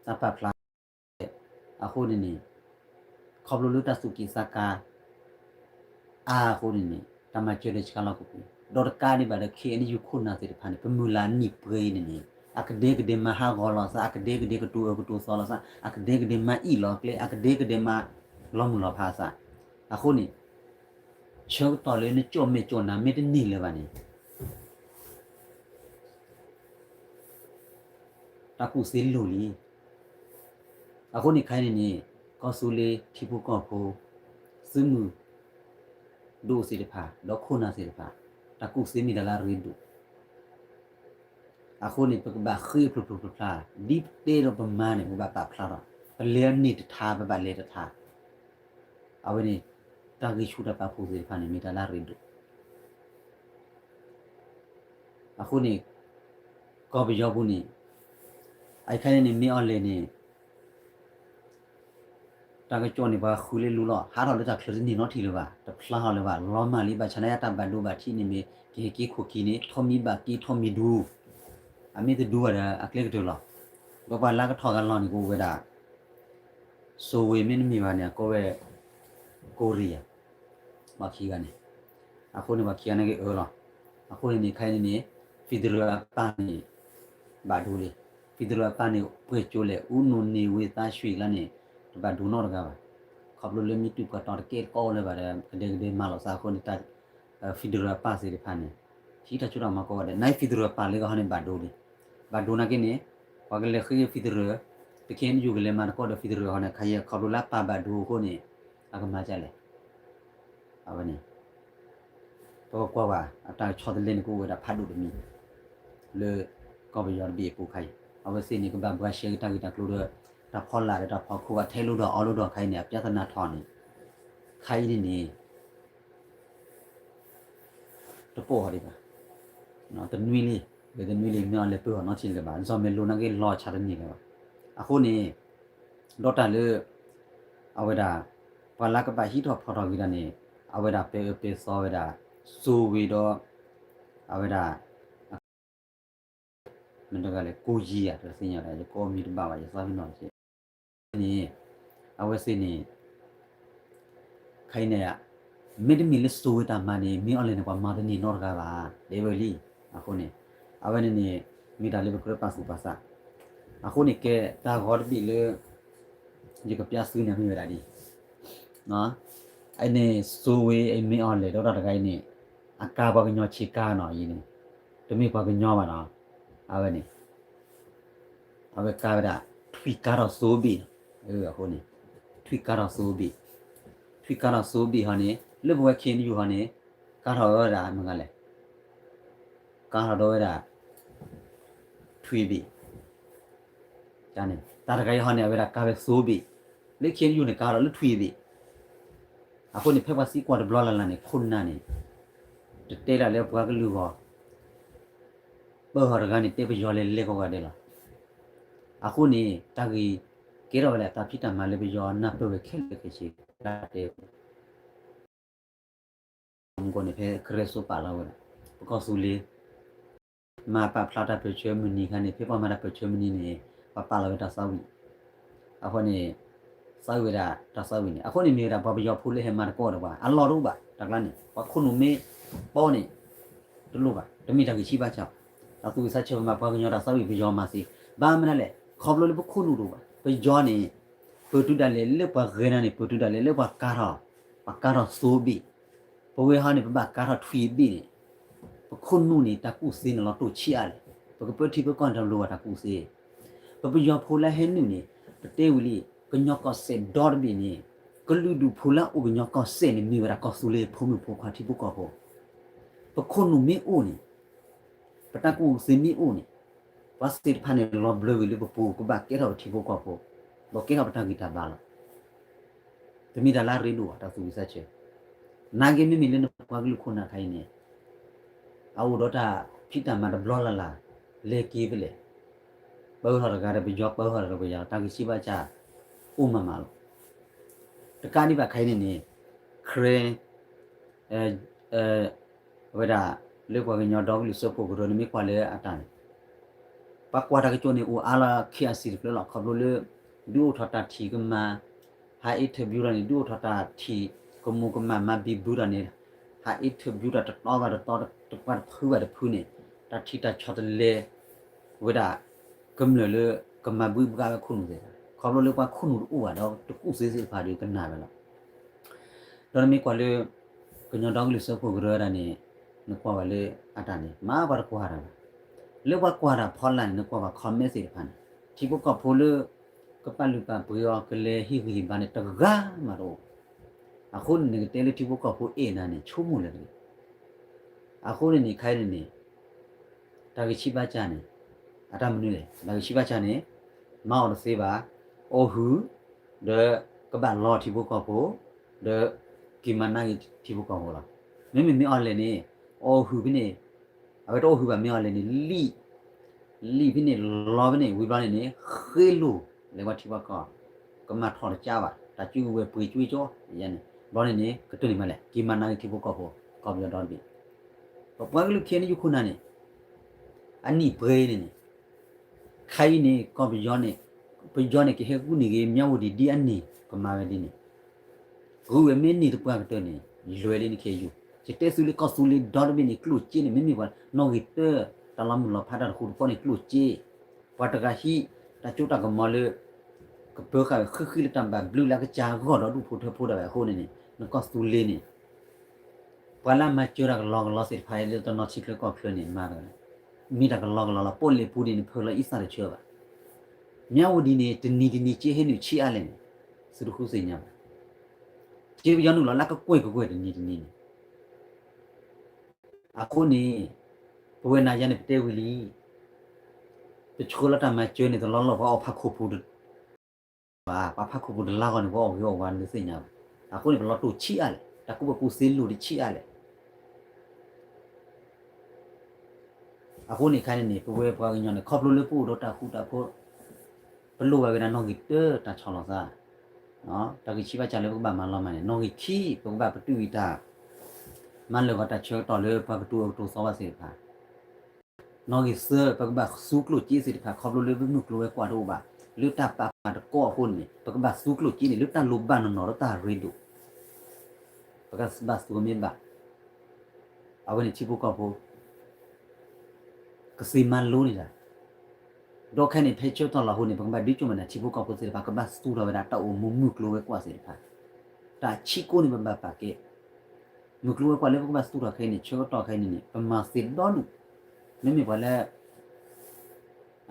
တၢ်ပာ်ဖျါ အဃိန့ၣ်န့ၣ်, ခီဖျိလၢတၢ်သူၣ်က့ၣ်သးကါ အါအဃိန့ၣ်န့ၣ် တၢ်မၤစၢၤလၢဆှၢလီၤကပူၤ, ဒီးတကးဒံးဘၣ်ဒီး ခ့ၣ်အဲၣ်ယူၣ်ခိၣ်နၢ်သ့ၣ်တဖၣ်န့ၣ် ပမုၢ်လၢ်နံၣ်ပှဲၤအံၤန့ၣ်န့ၣ်, အကဒဲကဒဲမၤဟးဂီၤလီၤသး အကဒဲကဒဲကတိၤအၢကတိၤသီလီၤသး အကဒဲကဒဲမၤအံၣ်လီၤကျဲ အကဒဲကဒဲမၤလီၤမုၢ်လီၤဖးသး, အဃိန့ၣ် ဆၢကတီၢ်လၢနကၠီၣ်မဲာ်ကၠီၣ်နါမ့ၢ်တန့ၢ်လၢၤဘၣ်န့ၣ် တၢ်ကူၣ်သ့လိၣ်လံ. အဃိန့ၣ်ခဲအံၤန့ၣ်န့ၣ် ကီၢ်သူလ့ၤထံဖိကီၢ်ဖိ သုးမုၢ်ဒိၣ်သ့ၣ်တဖၣ် ဒီးခိၣ်နၢ်သ့ၣ်တဖၣ် တၢ်ကူၣ်သ့မ့ၢ်တၢ်လၢအရ့ဒိၣ်. အဃိန့ၣ် ပကဘၣ်ဃ့ဖျိဖျိဖျါဖျါ ဒ်ပတဲဒီးပမၤန့ၣ် ပဘၣ်ပာ်ဖျါထီၣ် ပလဲၤန့ၢ်တထါ ပဘၣ်လဲၤတထါ. အဝဲန့ၣ် တၢ်ဂံၢ်ဆူၣ်တၢ်ပာ်ဖှိၣ်သ့ၣ်တဖၣ်န့ၣ် မ့ၢ်တၢ်လၢအရ့ဒိၣ်. အဃိန့ၣ် ကီၢ်ပယီၤပူၤန့ၣ် အခဲအံၤန့ၣ် မ့ၢ်အီၤလဲၣ်န့ၣ် တၢ်ကစီၣ်န့ၣ် ပှၤဃုလၢလူလီၤ ဟးထီၣ်လၢတၢ်ချၢတန့ၢ်နီတထံၣ်လၢၤဘၣ် တဖျါထီၣ်လၢၤဘၣ် လီၤမၢ်လံ ဘၣ်ဆၣ်နာ်က့တၢ်ဘၣ်ဒိဘၣ်ထံးန့ၣ်မ့ၢ် ကဟဲက့ၤခိၣ်က့ၤန့ၣ် ထီၣ်မံဘၣ်က့ၤထီၣ်မံဒူ အမ့ၢ်တဒူဘၣ်ဒီး အကျဲကတၢၢ်လီၤ. ဒီးပှၤလၢကထီၣ်ဂၤလီၤန့ၣ် ကအိၣ်ဝဲဒၣ် စိဝ့မ့တမ့ၢ်ဘၣ်န့ၣ် အကိးဝဲ ကိရံယါ ပှၤခံဂၤန့ၣ် အဃိန့ၣ် ပှၤခံဂၤန့ၣ်က့ၤအၢလီၤ. အဃိန့ၣ်န့ၣ် ခဲအံၤန့ၣ်န့ၣ် federal အပၢ်န့ၣ် ဘၣ်ဒိလံ. federal အပၢ်န့ၣ် ပှဲၤကၠိလဲၣ် အူနိၣ်န့ၢ်ဝ့သးဆှံကျါန့ၣ် တဘၣ်ဒိနီတဂၤဘၣ်. ခီဖျိလၢမ့ၢ်တုၤပှၤတီၤတကဲတကီလၢၤဘၣ်ဒီး ကဒဲကဒဲမၤလိာ်သးအဃိန့ၣ် တၢ် federal အပၢ်သ့ၣ်တဖၣ်န့ၣ် ဟံးတၢ်စိတၢ်ကမီၤကိးဂၤဒဲး နာ်က့ federal အပၢ်လၢကဟီန့ၣ်ဘၣ်ဒိလံ. ဘၣ်ဒိနာ်က့န့ၣ် ပှၤကလဲၤဃ့ federal ပ KNU ကလဲၤမၤသကိးဒီး federal ဟီန့ၣ် ခဲအံၤခီဖျိလၢအပၢ်ဘၣ်ဒိအဃိန့ၣ် အကမၤဒ်လဲၣ်. အဝဲန့ၣ် ပကကွၢ်ဘၣ် အတၢ်ကဆီတလဲန့ၣ် ကအိၣ်ဝဲဒၣ်ဖးဒိၣ်တမံၤ လၢကီၢ်ပယီၤတဘ့ၣ်အပူၤခဲအံၤ အဝဲသ့ၣ်န့ၣ် ကဘၣ်ဘှါရှဲက့ၤတၢ်ဂ့ၢ်တၢ်ကျိၤဒီး တၢ်ဖီလာ်ဒီးတၢ်ဖီခိၣ် အထဲလိၤဒီးအီလိၤဒီးခဲအံၤန့ၣ် အပြဿနာထီၣ်န့ၣ် ခဲအံၤန့ၣ်န့ၣ် တပိာ်အီၤဒံးဘၣ်. တနွံလံ, ဝဲတနွံလံ မ့ၢ်အီၤလဲၤပၢအီၤနီတထံၣ်လၢၤဘၣ်. စီၤမဲလိနာ်က့ လီၤဆါတန့ၢ်လၢၤဘၣ်. အဃိန့ၣ် ဒီးတၢ်လၢ အဝဲဒၣ် ပှၤလၢကဘၣ်ဟံးထီၣ်ဖီၣ်ထီၣ်က့ၤတၢ်န့ၣ် အဝဲဒၣ်ပဲအၢပဲသီဝဲဒၣ် စိဝ့ဒီး အဝဲဒၣ် မ့ၢ်တဂၤလဲၣ် ကိယံၤဧါ တသ့ၣ်ညါဒၣ် ယကိးမံၤတဘၣ်ဘၣ် ယသးပ့ၤနီၣ်တက့ၢ်. န့ၣ် အဝဲသ့ၣ်န့ၣ် ခဲအံၤန့ၣ် မ့တမ့ၢ်လၢစိဝ့တၢ်မၤန့ၣ် မ့ၢ်အီၤလဲၣ်န့ၣ် ပှၤမၤတန့ၢ်နီတဂၤဘၣ် တဲဝဲလံ. အဃိန့ၣ် အဝဲန့ၣ်န့ၣ် မ့ၢ်တၢ်လၢပကြၢးပာ်သူၣ်ပာ်သး. အဃိန့ၣ် ကဲတၢ်ဂီၤတဘ့ၣ်လၢ ယကပျးသုန့ၣ်မ့ၢ်ဝဲဒၣ်ဒ် အန့ၣ် စိဝ့အမ့ၢ်အီၤလဲၣ် ဒီးတၢ်တဂၤအံၤန့ၣ် အကါပှၤကညီဆ့ကၤနီၤ အံၤန့ၣ် တမ့ၢ်ပှၤကညီဘၣ်နီၤ. အဝဲန့ၣ် အဝဲကါဝဲဒၣ် ထွံၣ်ကါထီၣ်စိဘ့ၣ်နီၤ. အဃိန့ၣ် ထွံၣ်ကါထီၣ်စိဘ့ၣ် ထွံၣ်ကါထီၣ်စိဘ့ၣ်ဟီန့ၣ် လၢပဝဲ ခ့ၣ်အဲၣ်ယူၣ် ဟီန့ၣ် ကါထီၣ်ဝဲဒၣ်မတၤဂၤလဲၣ် ကါထီၣ်ဒီးဝဲဒၣ် ထွံၣ်ဘ့ၣ် တၢ်တဂၤအံၤဟီန့ၣ် အဝဲဒၣ်ကါဝဲစိဘ့ၣ်, လၢ ခ့ၣ်အဲၣ်ယူၣ် န့ၣ် ကါထီၣ်လၢထွံၣ်ဘ့ၣ်. အဃိန့ၣ် ဖဲပှၤသံကွၢ်တဘျီလၢ်လၢ်န့ၣ် ခိၣ်နၢ်န့ၣ် တတဲဒၣ်လၢပှၤကလုာ်ဂီၢ် ပၢၢ်ဟီၣ်တဂၤန့ၣ် တဲပယီၤလဲၤလဲၤကိးဂၤဒဲးလီၤ. အဃိန့ၣ် တၢ်ဂ့ၢ်ကဲထီၣ်ဝဲဒၣ် တၢ်ဖံးတၢ်မၤလၢပယီၤနၢ်ပၢၢ်ဝဲခဲလၢာ်ခဲဆ့ တၢ်တဲ မူကီၢ်န့ၣ် ဖဲကရၢစိပာ်လီၤဝဲဒၣ် ပကီၢ်သူလ့ၤ မၤပာ်ဖျါတၢ်ပၢၢ်ဆၢမုၢ်နံၤခါန့ၣ် ဖဲပှၤမၤတၢ်ပၢၢ်ဆၢမုၢ်နံၤန့ၣ် ပှၤပာ်လီၤဝဲတၢ်သးဝံၣ် အဃိန့ၣ် သးဝံၣ်ဝဲဒၣ်တၢ်သးဝံၣ်န့ၣ် အဃိန့ၣ်မ့ၢ်ဝဲဒၣ်ပှၤပယီၤဖိလၢဟဲမၤသကိးဒီးပှၤ အလီၢ်တအိၣ်ဘၣ် တၢ်ကျါန့ၣ် ပှၤခိၣ်နူာ်မ့ၢ်ပီန့ၣ် တလိၣ်ဘၣ် တမ့ၢ်တၢ်ဂံၢ်ဆံးဘါစၢ်ဘၣ်. တၢ်သူၣ်ဝံၣ်သးဆၢပမၤပှၤကညီတၢ်သးဝံၣ်ပယီၤမၤသ့ ဘၣ်မနုၤလဲၣ် ခီဖျိလၢပခိၣ်နူာ်တအိၣ်ဘၣ် ပယီၤန့ၣ် ပၢၢ်တုၤဒၣ်လဲာ်လၢပှၤဂဲၤနၤန့ၣ် ပၢၢ်တုၤဒၣ်လဲာ်လၢပှၤကါထီၣ် ပှၤကါထီၣ်စိဘ့ၣ် ပဝဲဟီန့ၣ် ပဘၣ်ကါထီၣ်ထွံၣ်ဘ့ၣ်န့ၣ် ပခိၣ်နူာ်န့ၣ် တၢ်ကူၣ်သ့န့ၣ်လီၤတိၢ်ဆံးအါလဲၣ် ပကပၢထံပၢကီၢ်န့ၣ် တလိၣ်ဘၣ်တၢ်ကူၣ်သ့ ပပယီၤဖိလၢဟဲနုာ်န့ၣ် ပတဲဝံၤလံ ကညီကီၢ်စဲၣ်ဒီတဘ့ၣ်န့ၣ် ကလုာ်ဒူၣ်ဖိလၢအအိၣ်ကညီကီၢ်စဲၣ်န့ၣ် မ့ၢ်ဝဲဒၣ်ကီၢ်သူလ့ၤဖိမုၣ်ဖိခွါထံဖိကီၢ်ဖိ ပခိၣ်နူာ်မ့ၢ်အိၣ်န့ၣ် ပတၢ်ကူၣ်သ့မ့ၢ်အိၣ်န့ၣ် ပှၤသ့ၣ်တဖၣ်န့ၣ် လီၤဘျၢဝံၤလၢပပူၤ ကဘၣ်ကဲထီၣ်ပထံဖိကီၢ်ဖိ ဒီးကဲထီၣ်ပတၢ်ဂံၢ်တၢ်ဘါလီၤ. တမ့ၢ်တၢ်လၢအရ့ဒိၣ်ဘၣ် တၢ်သူၣ်ဝံၣ်သးဆၢ နာ်က့မ့မ့ၢ်လၢနပှၤကလုာ်ခိၣ်နၢ်ခါအံၤန့ၣ် အအိၣ်ဒီးတၢ်ဖံးတၢ်မၤတဘျီလၢ်လၢ် လဲၤက့ၤဖဲလဲၣ် ပၢထီၣ်တဂၤဒီးပယီၤ ပၢထီၣ်ဒီးပယီၤ တၢ်ဂံၢ်ဆံးဘါစၢ် အိၣ်မးမးလီၤ. တကးဒံးဘၣ်ခါအံၤန့ၣ်န့ၣ် ခရံာ် အဝဲဒၣ် လၢပှၤကညီဒီကလုာ်စၢဖှိၣ်ကရၢန့ၣ် မ့ၢ်ကွၢ်လၢအတၢ်န့ၣ် ပှၤကွၢ်တၢ်ကစီၣ်န့ၣ် အိၣ်အါလီၤ ခ့အစံၣ်တဖျၢၣ်လီၤ ခီဖျိလၢ ဒုးအိၣ်ထီၣ်တၢ်ထံၣ်ကမၤ ဟး interview ဒီးန့ၣ် ဒုးအိၣ်ထီၣ်တၢ်ထံၣ်ကမူၤကမၣ်မၤဘံဘူဒီးန့ၣ် ဟး interview ဒီးတတီဘၣ်တတီ တပှၢ်တဖုဘၣ်တဖုန့ၣ် တၢ်ထံၣ်တၢ်ဆီတလဲ ဝဲဒၣ် ကမျၢၢ်လၢ ကမၤဘှံးဘှါဝဲခိၣ်နူာ်သ့ၣ်တဖၣ် ခီဖျိလၢပှၤခိၣ်နူာ်တအိၣ်ဘၣ်ဒီး တကူၣ်သ့သ့ၣ်တဖၣ်ဒီးကနၣ်ဝဲလီၤ. ဒီးနမ့ၢ်ကွၢ်လၢ ကညီဒီကလုာ်စၢဖှိၣ်ကရၢဒၣ်န့ၣ် နကွၢ်ဝဲလၢအတၢ်န့ၣ် မ့ၢ်ပှၤတကွၢ်တၢ်ဘၣ်. လၢပှၤကွၢ်တၢ်ဖီလာ်န့ၣ် နကွၢ်ဘၣ် comment သ့ၣ်တဖၣ်န့ၣ် ထံဖိကီၢ်ဖိလၢ ကပာ်လုၢ်ပာ်ပှ့ၤအီၤ ကလဲၤဟ့ၣ်ဂံၢ်ဟ့ၣ်ဘါန့ၣ် တဂၤမးတအိၣ်. အဃိန့ၣ် နကတဲလၢထံဖိကီၢ်ဖိအဲၣ်နၤန့ၣ် ဆိကမိၣ်လၢၤတဂ့ၤ. အဃိန့ၣ်န့ၣ် ခဲအံၤန့ၣ်န့ၣ် တၢ်ဂံၢ်ဆံးဘါစၢ်န့ၣ် အတၢ်မနုၤလဲၣ် တၢ်ဂံၢ်ဆံးဘါစၢ်န့ၣ် မၤအီၤတသ့ဘၣ်. အီၣ်ဟုၣ် ဒီးကဘၣ်လီထံဖိကီၢ်ဖိ ဒီးက့ၤမၤနးက့ၤထံဖိကီၢ်ဖိလီၤ. မ့မ့ၢ်မ့ၢ်အီၤလဲၣ်န့ၣ် အီၣ်ဟုၣ်ဖဲန့ၣ် အဝဲတအီၣ်ဟုၣ်ဘၣ်မ့ၢ်အီၤလဲၣ်န့ၣ် လံၣ် လံၣ်ဖဲန့ၣ် လီဖဲန့ၣ် ဝံၤဘျီန့ၣ်န့ၣ် ဃ့လိၤ လဲၤဝဲထံပှၤကီၢ် ကမၤထီၣ်တကးဘၣ် တၢ်စုကဝဲၤပှ့ၤကၠွ့ကၠီ ယဲန့ၣ် ဘျီန့ၣ်န့ၣ် ကတၢၢ်န့ၣ်မးလဲၣ် က့ၤမၤနးက့ၤထံဖိကီၢ်ဖိ ကီၢ်ပယီၤဒီတဘ့ၣ် ပပှၤကလုာ်ခဲအံၤန့ၣ် ယခိၣ်နၢ်န့ၣ် အနံၣ်ပှဲၤအံၤန့ၣ်န့ၣ် ခဲအံၤန့ၣ် ကီၢ်ပယီၤန့ၣ် ပယီၤန့ၣ် ကဟဲဂုာ်န့ၢ်က့ၤ မၠၣ်ဝတံၤဒ်အန့ၣ် ကမၤဝဲဒ်န့ၣ် ဂုာ်ဝဲမ့ၢ်န့ၢ်တပှၢ်ကတၢၢ်န့ၣ် လွဲၤလံနခဲယိာ် ယတဲသုလၢကီၢ်သူလ့ၤဒီတဘ့ၣ်န့ၣ် ကျိၣ်စ့န့ၣ် မ့မ့ၢ်ပှၤနီၣ်ဂံၢ်တၢ တၢ်လီၤမုၢ်လီၤဖးတၢ်တဃူတဖိးန့ၣ် ကျိၣ်စ့ ပှၤတဂၤဟံး တၢ်စိတၢ်ကမီၤလၢ ကပၢဃာ်ဝဲဃံဃံလၢတၢ်ဘၣ်ဘျုးလၢအကစၢ်အဂီၢ်ဒီးဒူၣ်ဖိထၢဖိဒၣ်ဝဲအဃိန့ၣ်န့ၣ် နကီၢ်သူလ့ၤန့ၣ် ပှၤလၢအမၤစၢၤတၢ်ကလီကလီသ့ၣ်တဖၣ်လၢတနီၤထံချၢကီၢ်ချၢန့ၣ် မၤတၢ် မ့ၢ်တၢ်ကလီကလီလီၤ ပိာ်လ့ၣ်ပူၤန့ၣ် နဖၢလီၤအံသၣ်တဆၢဘၣ် မၠၣ်ဝတံၤန့ၣ် တနံၤတနံၤစ့ဟဲနုာ်ဆံးအါလဲၣ်န့ၣ် သုတဃုသ့ၣ်ညါဘၣ် စ့ပယီၤနုာ်လီၤလၢကကွဲၢ်ကကွဲၢ်တနံၤတနံၤန့ၣ် အဃိန့ၣ် ပဝဲနၤယၤန့ၣ် ပတဲဝံၤလံ ပဆှၢလီၤတၢ်မၤစၢၤန့ၣ် တလီၢ်လီၢ် ပှၤအီၣ်ဖးခိၣ်ပူၤတ ဘၣ် ပှၤဖးခိၣ်ပူၤတလါဂီၢ်န့ၣ် ပှၤအီၣ်ဂ့ၤအီၣ်ဝါနသုသ့ၣ်ညါဘၣ် အဃိန့ၣ် ပလီၤတိၢ်ဆံးအါလဲၣ် တၢ်ကူၣ်ဘၣ်ကူၣ်သ့လိၤတဆံးအါလဲၣ် အဃိန့ၣ်ခါန့ၣ်န့ၣ် ပဝဲပှၤကညီန့ၣ် ခီဖျိလၢပအိၣ်ဒီးတၢ်ဃူတၢ်ဖိး ပလိၣ်ဘၣ်ဝဲဒၣ်နီၣ်ဂံၢ်တၢ တၢ်ဆီၣ်လီၤသး, တၢ်ဂံၢ်ဆံးဘၣ်စၢ်လၢပကဘၣ်မၤလီၤမၢ်န့ၣ်, နီၣ်ဂံၢ်ခံ ပကဘၣ်ပတုာ်အံၤတၢ် မၤလၢာ်ဂီၤတၢ်ဆၢကတီၢ်လၢပှၤကတိၤအကတိၤသီဘၣ်သ့ၣ်တဖၣ်, နီၣ်ဂံၢ်သၢ ပကဘၣ်သူကျိၣ်စ့သ့ၣ်တဖၣ် ခီဖျိလၢပမုၢ်ကျိၤဝဲၤကွာ်တအိၣ်ဘၣ်, လၢတၢ်ပာ်ဖးတကီအဃိန့ၣ် ပကဘၣ်သူကျိၣ်စ့န့ၣ် လၢတၢ်လိၣ်ဘၣ်နီၢ်နီၢ်လၢတၢ်ရ့ဒိၣ်, ပကဘၣ်သူမ့ၢ်ဘၣ်, အဝဲန့ၣ်ထံဖိကီၢ်ဖိ ကသ့မၤလိန့ၣ်တၢ် ဒီးခဲအံၤန့ၣ် ဖဲဆၢကတီၢ်လီၤအဃိန့ၣ် ပကဘၣ်ဒုးကၠိၣ်မးန့ၣ် ထံဖိကီၢ်ဖိသ့ၣ်တဖၣ် ကဘၣ်သူၣ်ထီၣ်ဝဲဒၣ်တၢ်အိၣ်မူမုၢ်ကျိၤဝဲၤကွာ်သ့ၣ်တဖၣ်, တၢ်ဆံးကိးန့ၣ် ပဘၣ်ပာ်ကဲ, မုၢ်ကျိၤဝဲၤကွာ်လၢပကဘၣ်သူၣ်ထီၣ်ခဲအံၤန့ၣ် ဆၢကတီၢ်ခဲအံၤန့ၣ်န့ၣ် ပမၤသ့ဒီဒူၣ်, မ့မ့ၢ်ပှၤလၢ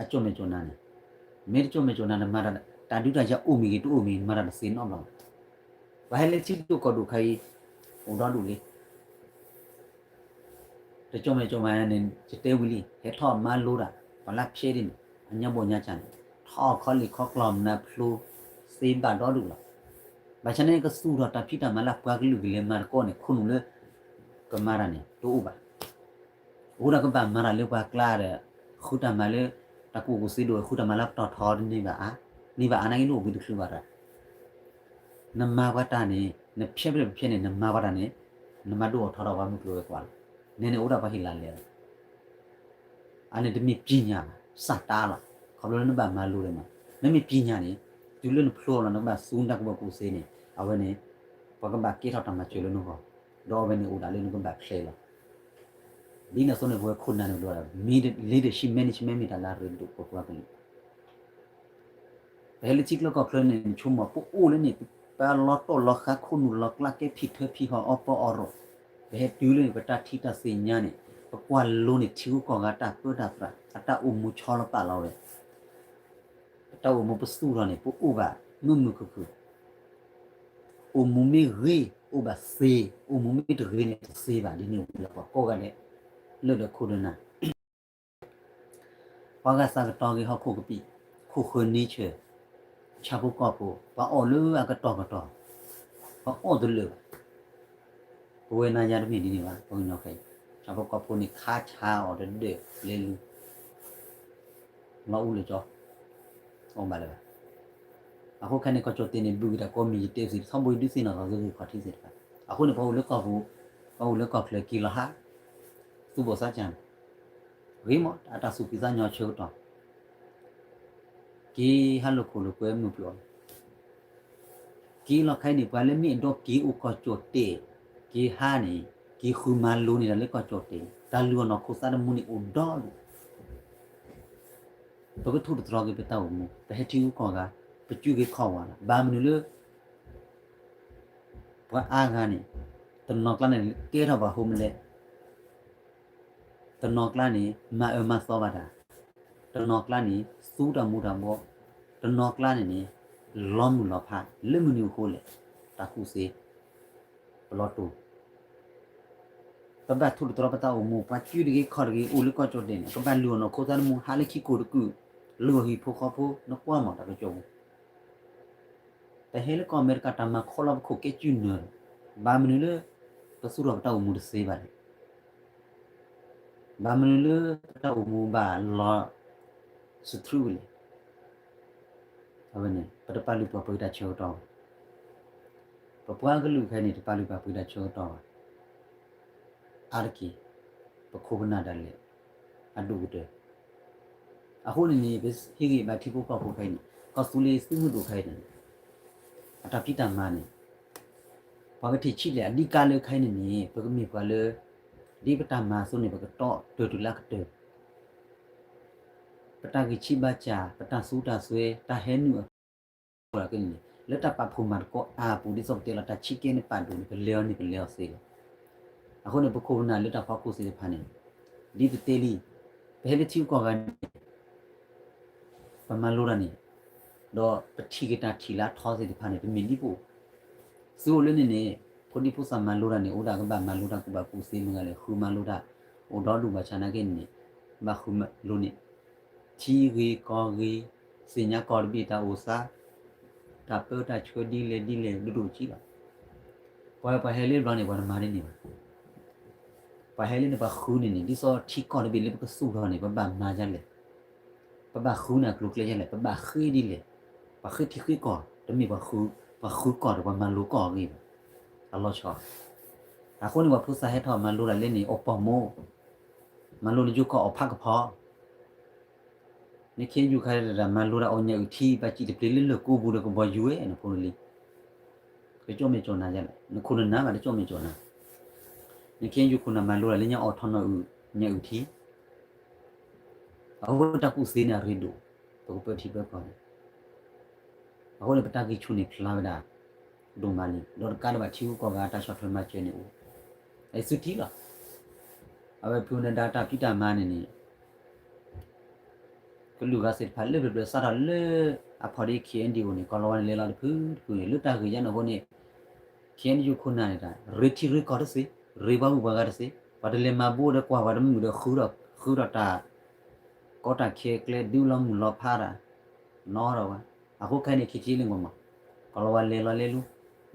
အကၠိၣ်မဲာ်ကၠိၣ်နါန့ၣ်, မ့ၢ်တကၠိၣ်မဲာ်ကၠိၣ်နါန့ၣ် မၤတၢ် တၢ်ဒုးတၢ်ယၤအိၣ်မ့ၢ်ဂ့ၤ တအိၣ်မ့ၢ်ဂ့ၤ မၤတၢ်တသ့နီတဘျီဘၣ်, ပှၤဟဲလၢထံဒိၣ်ကီၢ်ဒိၣ်ခဲအံၤ အိၣ်ဒီဒူၣ်လံ တကၠိၣ်မဲာ်ကၠိၣ်နါန့ၣ် ယတဲဝံၤလံ ဟဲထီၣ်မၤလိတၢ် ပှၤလၢဖျဲဒ်န့ၣ် အညါဘီၣ်ညါကၢ်န့ၣ် ထီၣ်ခီလ့ၣ်ခီကျီၢ်မနုၤဖျိ သ့ဘၣ်ဒီဒူၣ်လီၤ, ဘၣ်ဆၣ်န့ၣ် ကသူၣ်ထီၣ်တၢ်ဖံးတၢ်မၤလၢပှၤကလုာ်ကလဲၤမၤသကိးန့ၣ် ခိၣ်နူာ်လၢ ကမၤတၢ်န့ၣ် တအိၣ်ဘၣ်, အိၣ်ဒၣ်ကဘၣ်မၤတၢ်လၢပှၤကျါဒီး ဃုတၢ်မၤလၢ တၢ်ကူၣ်ဘၣ်ကူၣ်သ့ဒိၣ် ဃုတၢ်မၤလၢပတီၢ်ထီန့ၣ်ဘၣ်အါ, န့ၢ်ဘၣ်အါနာ်က့ နအိၣ်ဘှံးတချုးဘၣ်တၢ် နမၤပှၤတၢ်န့ၣ် နဖဲဖဲဖဲန့ၣ် နမၤပှၤတၢ်န့ၣ် နမၤဒိၣ်အီၣ်ထီထီၣ်ပှၤမုၢ်ကျိၤဝဲၤကွာ်လီၤ, နဲန့ၣ်အိၣ်ဒၣ်ပှၤဟ့ၣ်လါလဲလီၤ, အန့ၣ်တမ့ၢ်ပညာဘၣ် စတာလီၤ, ခီဖျိလၢနဘၣ်မၤလိဒ်မး, မ့မ့ၢ်ပညာန့ၣ် တုၤလၢနဖျိလီၤ နကဘၣ်သူနတၢ်ကူၣ်ဘၣ်ကူၣ်သ့န့ၣ် အဝဲန့ၣ် ပှၤကဘၣ်ကဲထီၣ်တၢ်မၤစၢၤလၢနဂီၢ်, ဒီးအဝဲန့ၣ်အိၣ်ဒၣ်လၢနကဘၣ်ဖျဲးလီၤ ဒ်န့ၣ်အသိးန့ၣ် ပဝဲခိၣ်နၢ်န့ၣ် leadership management မ့ၢ်တၢ်လၢအရ့ဒိၣ်ပပှၤကလုာ်, ပဟဲလၢထံချၢကီၢ်ချၢန့ၣ် နဆိကမိၣ် ပအိၣ်လၢန့ၣ် ပလီၤတိၢ်လီၤဃါခိၣ်နူာ်လီၤကျါ ကဲဖံးထၢဖံးဟီၣ်အီၣ်ပီအီၣ်ရီၣ်, ပဟဲတုၤလၢန့ၣ် ပတၢ်ထံၣ်တၢ်သ့ၣ်ညါန့ၣ် ပကွၢ်လိန့ၣ် ထံဂုၤကီၢ်ဂၤတၢ်ပၢတၢ်ပြး အတၢ်အိၣ်မူဆီလီၤပာ်လီၤဝဲ ပတၢ်အိၣ်မူပသူၣ်ထီၣ်န့ၣ် ပအိၣ်ဘၣ်မုာ်မုာ်ခုၣ်ခုၣ်, အိၣ်မူမ့ၢ်ဂ့ၤ အိၣ်ဘၣ်သ့, အိၣ်မူမ့ၢ်တဂ့ၤန့ၣ် တသ့ဘၣ် ဒ်န့ၣ်ဝံၤလီၤ ပှၤကိးဂၤဒဲး လၢၢ်လၢခိၣ်ဒီးနၤ ပှၤဂၤသးကတီၤဂ့ၤ ဟီၣ်ခိၣ်ကပံာ် ခိၣ်ဃၢၤ nature ဆၣ်ဖိကီၢ်ဖိ ပှၤအီၣ်လၢအကတီၢ်ကတီၢ်, ပှၤအီၣ်တလၢာ်ဘၣ်, ပဝဲနၤယၤတမ့ၢ်ဒ်န့ၣ်ဘၣ်, ပှၤကညီခဲအံၤ ဆၣ်ဖိကီၢ်ဖိန့ၣ် ခါဆါအီၤတဒၢးလဲၤလူၤ လီၤအူလၢာ်ကၠီ အီၣ်ဘၣ်လၢၤဘၣ်, အဃိခဲန့ၣ် ကီၢ်ကၠီၣ်တဲာ်န့ၣ် ဘုၣ်က့ၤတၢ်ကိးမံၤယတဲသ့ၣ် ထီဘိယဒုးသ့ၣ်နီၣ်ထီၣ်သုဂ့ၢ်ခီၣ်ထံးသ့ၣ်တဖၣ်, အဃိန့ၣ် ပှၤအိၣ်လၢကီၢ်ပူၤ, ပှၤအိၣ်လၢကီၢ်ချၢက့ၤလီၤဟး, သူၣ်ဘီၣ်သးကၢ်န့ၣ်, ဂ့ၤမး အတၢ်သူၣ်ဖှံသးညီဆၢကတီၢ် က့ၤဟးလိာ်ခိၣ်လိာ်ကွဲမုၢ်ပှၢ်အီၤ, က့ၤလီၤခဲအံၤန့ၣ် ပှၤလၢမ့ၢ်အဲၣ်ဒိးက့ၤအိၣ်ကီၢ်ကၠီၣ်တဲာ်, က့ၤဟးန့ၣ် က့ၤဃုမၤလိန့ၢ်တၢ်လၢကီၢ်ကၠီၣ်တဲာ်, တၢ်လုၢ်အီၣ်နီၢ်ခိသးတမူန့ၣ်အိၣ်ဒီဒူၣ်, ပကထိၣ်သတြီၤက့ၤပတၢ်အိၣ်မူ, ပဟဲထံဂုၤကီၢ်ဂၤ, ပစုက့ၤခီၣ်ဝးလီၤ, ဘၣ်မနုၤလၢ ပှၤအါဂၤန့ၣ် တနီၤကျါန့ၣ် ကဲထီၣ်ပှၤ homeless, တနီၤကျါန့ၣ် မၤအၢမၤသီဘၣ်တၢ်, တနီၤကျါန့ၣ် သူတၢ်မူၤတၢ်ဘှီ, တနီၤကျါန့ၣ်န့ၣ် လီၤမုၢ်လီၤဖး လၢမနုၤအဃိလဲၣ်, တၢ်ကူၣ်သ့ ပလီၤတူာ်, ပဘၣ်ထိၣ်သတြီၤပတၢ်အိၣ်မူ, ပှၤစုတဂ့ၤခီၣ်တဂ့ၤ အိၣ်လၢကီၢ်ကၠီၣ်တဲာ်န့ၣ် ကဘၣ်လုၢ်အီၣ်နီၢ်ခိသးတမူ ဟးလၢခံကိာ်တကုာ်, လုၢ်အီၣ်ဟံၣ်ဖိဃီဖိ နကွၢ်မးတၢ်ကစီၣ်ပူၤ ပဟဲလၢကီၢ်အမဲရကၤ တၢ်မၤခီလီၤပခိၣ်ကဲစုနၢၤ, ဘၣ်မနုၤလၢ ပသူၣ်ထီၣ်ပတၢ်အိၣ်မူတသ့ဘၣ်လဲၣ်, ဘၣ်မနုၤလၢပတၢ်အိၣ်မူဘၣ်လီၤစထြူဝဲလဲၣ်, အဝဲန့ၣ် ပတပာ်လုၢ်ပှၤပှ့ၤတၢ်ဆၢကတီၢ်ဘၣ်, ပပှၤကလုာ်ခဲအံၤန့ၣ် တပာ်လုၢ်ပှၤပှ့ၤတၢ်ဆၢကတီၢ်ဘၣ်, အါတက့ၢ် ပခိၣ်ပနၢ်ဒၣ်လဲာ် အဒိၣ်ကတၢၢ် အဃိန့ၣ်န့ၣ် ပဟ့ၣ်ဂံၢ်ဘါထံဖိကီၢ်ဖိခဲအံၤန့ၣ် ကီၢ်သူလ့ၤသုးမုၢ်ဒိၣ်ခဲအံၤန့ၣ် အတၢ်ဖံးတၢ်မၤန့ၣ် ပှၤကထံၣ်ဆံးလဲၣ် အဓိကလၢခဲအံၤန့ၣ်န့ၣ် ပကမ့ၢ်ပှၤလၢ ဒ်ပတၢ်မၤအသိးန့ၣ် ပကတီၢ်တၢၢ်တုၤလၢအကတၢၢ် ပတၢ်ဂံၢ်ဆံးဘါစၢ် ပတၢ်သူတၢ်စွဲ တၢ်ဟဲနုာ်အကဲန့ၣ် လၢတၢ်ပာ်ဖှိၣ်မၤသကိးအါပူၤ ဒ်သိးပတဲလီၤ တၢ်ဆံးကဲန့ၣ်ပာ်ဒိၣ်န့ၣ် ပလဲၤအီၤန့ၣ် ပလဲၤအီၤသ့လီၤ. အဃိန့ၣ် ပခိၣ်ပနၢ်လၢတၢ်ဖီခိၣ်သ့ၣ်တဖၣ်န့ၣ် ဒ်ပတဲလံ ပဟဲလၢထံဂုၤကီၢ်ဂၤန့ၣ် ပမၤလိတၢ်န့ၣ် ဒီးပထံၣ်က့ၤတၢ်ထံၣ်လၢအထီသ့ၣ်တဖၣ်န့ၣ် တမ့ၢ်ဒ်ပအိၣ် သုအိၣ်လၢန့ၣ်န့ၣ် ဖိဒံဖိသၣ်မၤလိတၢ်န့ၣ် အိၣ်ဒၣ်ကဘၣ်မၤလိတၢ်ကူၣ်ဘၣ်ကူၣ်သ့မ့ၢ်ဂ့ၤလဲၣ် ဃုမၤလိတၢ် အိၣ်ဒီဒူၣ်ဘၣ်ဆၣ်နာ်က့န့ၣ် ဘၣ်ဃုမၤလိန့ၣ် ထံဂ့ၤကီၢ်ဂ့ၤ သ့ၣ်ညါကီၢ်တဘ့ၣ်တၢ်အိၣ်သး တၢ်ပၢတၢ်ဆှၢဒ်လဲၣ်ဒ်လဲၣ် ဒိၣ်ဒိၣ်ကံလီၤ. ပှၤပှၤဟဲလၢဘျီန့ၣ် ပှၤတမၤဒ်န့ၣ်ဘၣ်. ပှၤဟဲလၢန့ၣ် ပှၤဃုန့ၣ်န့ၣ် ဒ်သိးထံကီၢ်တဘ့ၣ်လၢပကသူၣ်ထီၣ်န့ၣ် ပဘၣ်မၤဒ်လဲၣ်. ပဘၣ်ဃုန့ၢ်အကျိၤအကျဲဒ်လဲၣ်, ပဘၣ်ဃ့ဒ်လဲၣ်, ပှၤဃ့ထံဃ့ကီၢ်, တမ့ၢ်ပှၤဃုကီၢ်ဒီးပှၤမၤလိကီၢ်အဂ့ၢ်ဘၣ်, အလီၤဆီ. အဃိန့ၣ် ပှၤဖိသၣ်ဟဲထီၣ်မၤလိဒၣ်လဲၣ်န့ၣ် အိၣ်ပိာ်မူ, မၤလိန့ၣ် ယိကီၢ်အီၣ်ဖးကဖီ နခ့ယုၢ်ခါဒၣ် မၤလိဒၣ်အီၣ်ညၣ်အုၣ်ထံ ဘၣ်စံၣ်တပျ့ၤလၢလၢၢ်ကိးပူၤဒီးကဘီယူၤဝဲနဖိနလံၤ, ကကၠီၣ်မဲာ်ကၠီၣ်နၤလဲၣ်, နခိၣ်နနၢ်ဘၣ်တကၠီၣ်မဲာ်ကၠီၣ်နၤ, နခ့ယုၢ်ခိၣ်နၢ်မၤလိဒၣ်လၢညါအီၣ်ထီၣ်နီၣ်အုၣ်, ညၣ်အုၣ်ထံ, အဝဲတၢ်ကူၣ်သ့န့ၣ်အရ့ဒိၣ်, ပကပၢထံပၢကီၢ်န့ၣ် အဃိန့ၣ် ပတၢ်ဂံၢ်ဆူၣ်န့ၣ်ဖျါဝဲဒၣ် ဒိၣ်မးလံ, ဒီးတကးဒံးဘၣ်ထံဂုၤကီၢ်ဂၤတၢ်ဆီၣ်ထွဲမၤစၢၤန့ၣ်အိၣ်, အစုထံလီၤ. အဝဲဖုန့ၣ်ဒါတၢ်ဖံးတၢ်မၤန့ၣ်န့ၣ် ကလုာ်ဂၤသ့ၣ်တဖၣ်လၢပျၢၤပျၢၤစးထီၣ်လၢ အဖီၣ်ဒ့ ခ့ၣ်အဲၣ်ယူၣ်အိၣ်န့ၣ် ကီၢ်လီၤဝါန့ၣ်လဲၤလီၤတဖုတဖုန့ၣ် လၢတၢ်ဂ့ၢ်ယါန့ၣ်အဃိန့ၣ် ခ့ၣ်အဲၣ်ယူၣ်ခိၣ်နၢ်န့ၣ် ရ့ထံရ့ကီၢ်တသ့, ရ့ပှၤဂုၤပှၤဂၤတသ့, ပှၤတလဲၤမၤဘိဒီးကွၢ်ပှၤတမုာ်ဒီး ဃုထီၣ်တၢ် ကီတၢ်ခဲကျဲဒုးလီၤမုၢ်လီၤဖးတၢ်, နီထီၣ်ဝဲ, အဃိခဲအံၤန့ၣ် ခ့ၣ်ခ့ၣ်လံမးမး, ကီၢ်လီၤဝါလဲၤလီၤလဲၤလူၤ,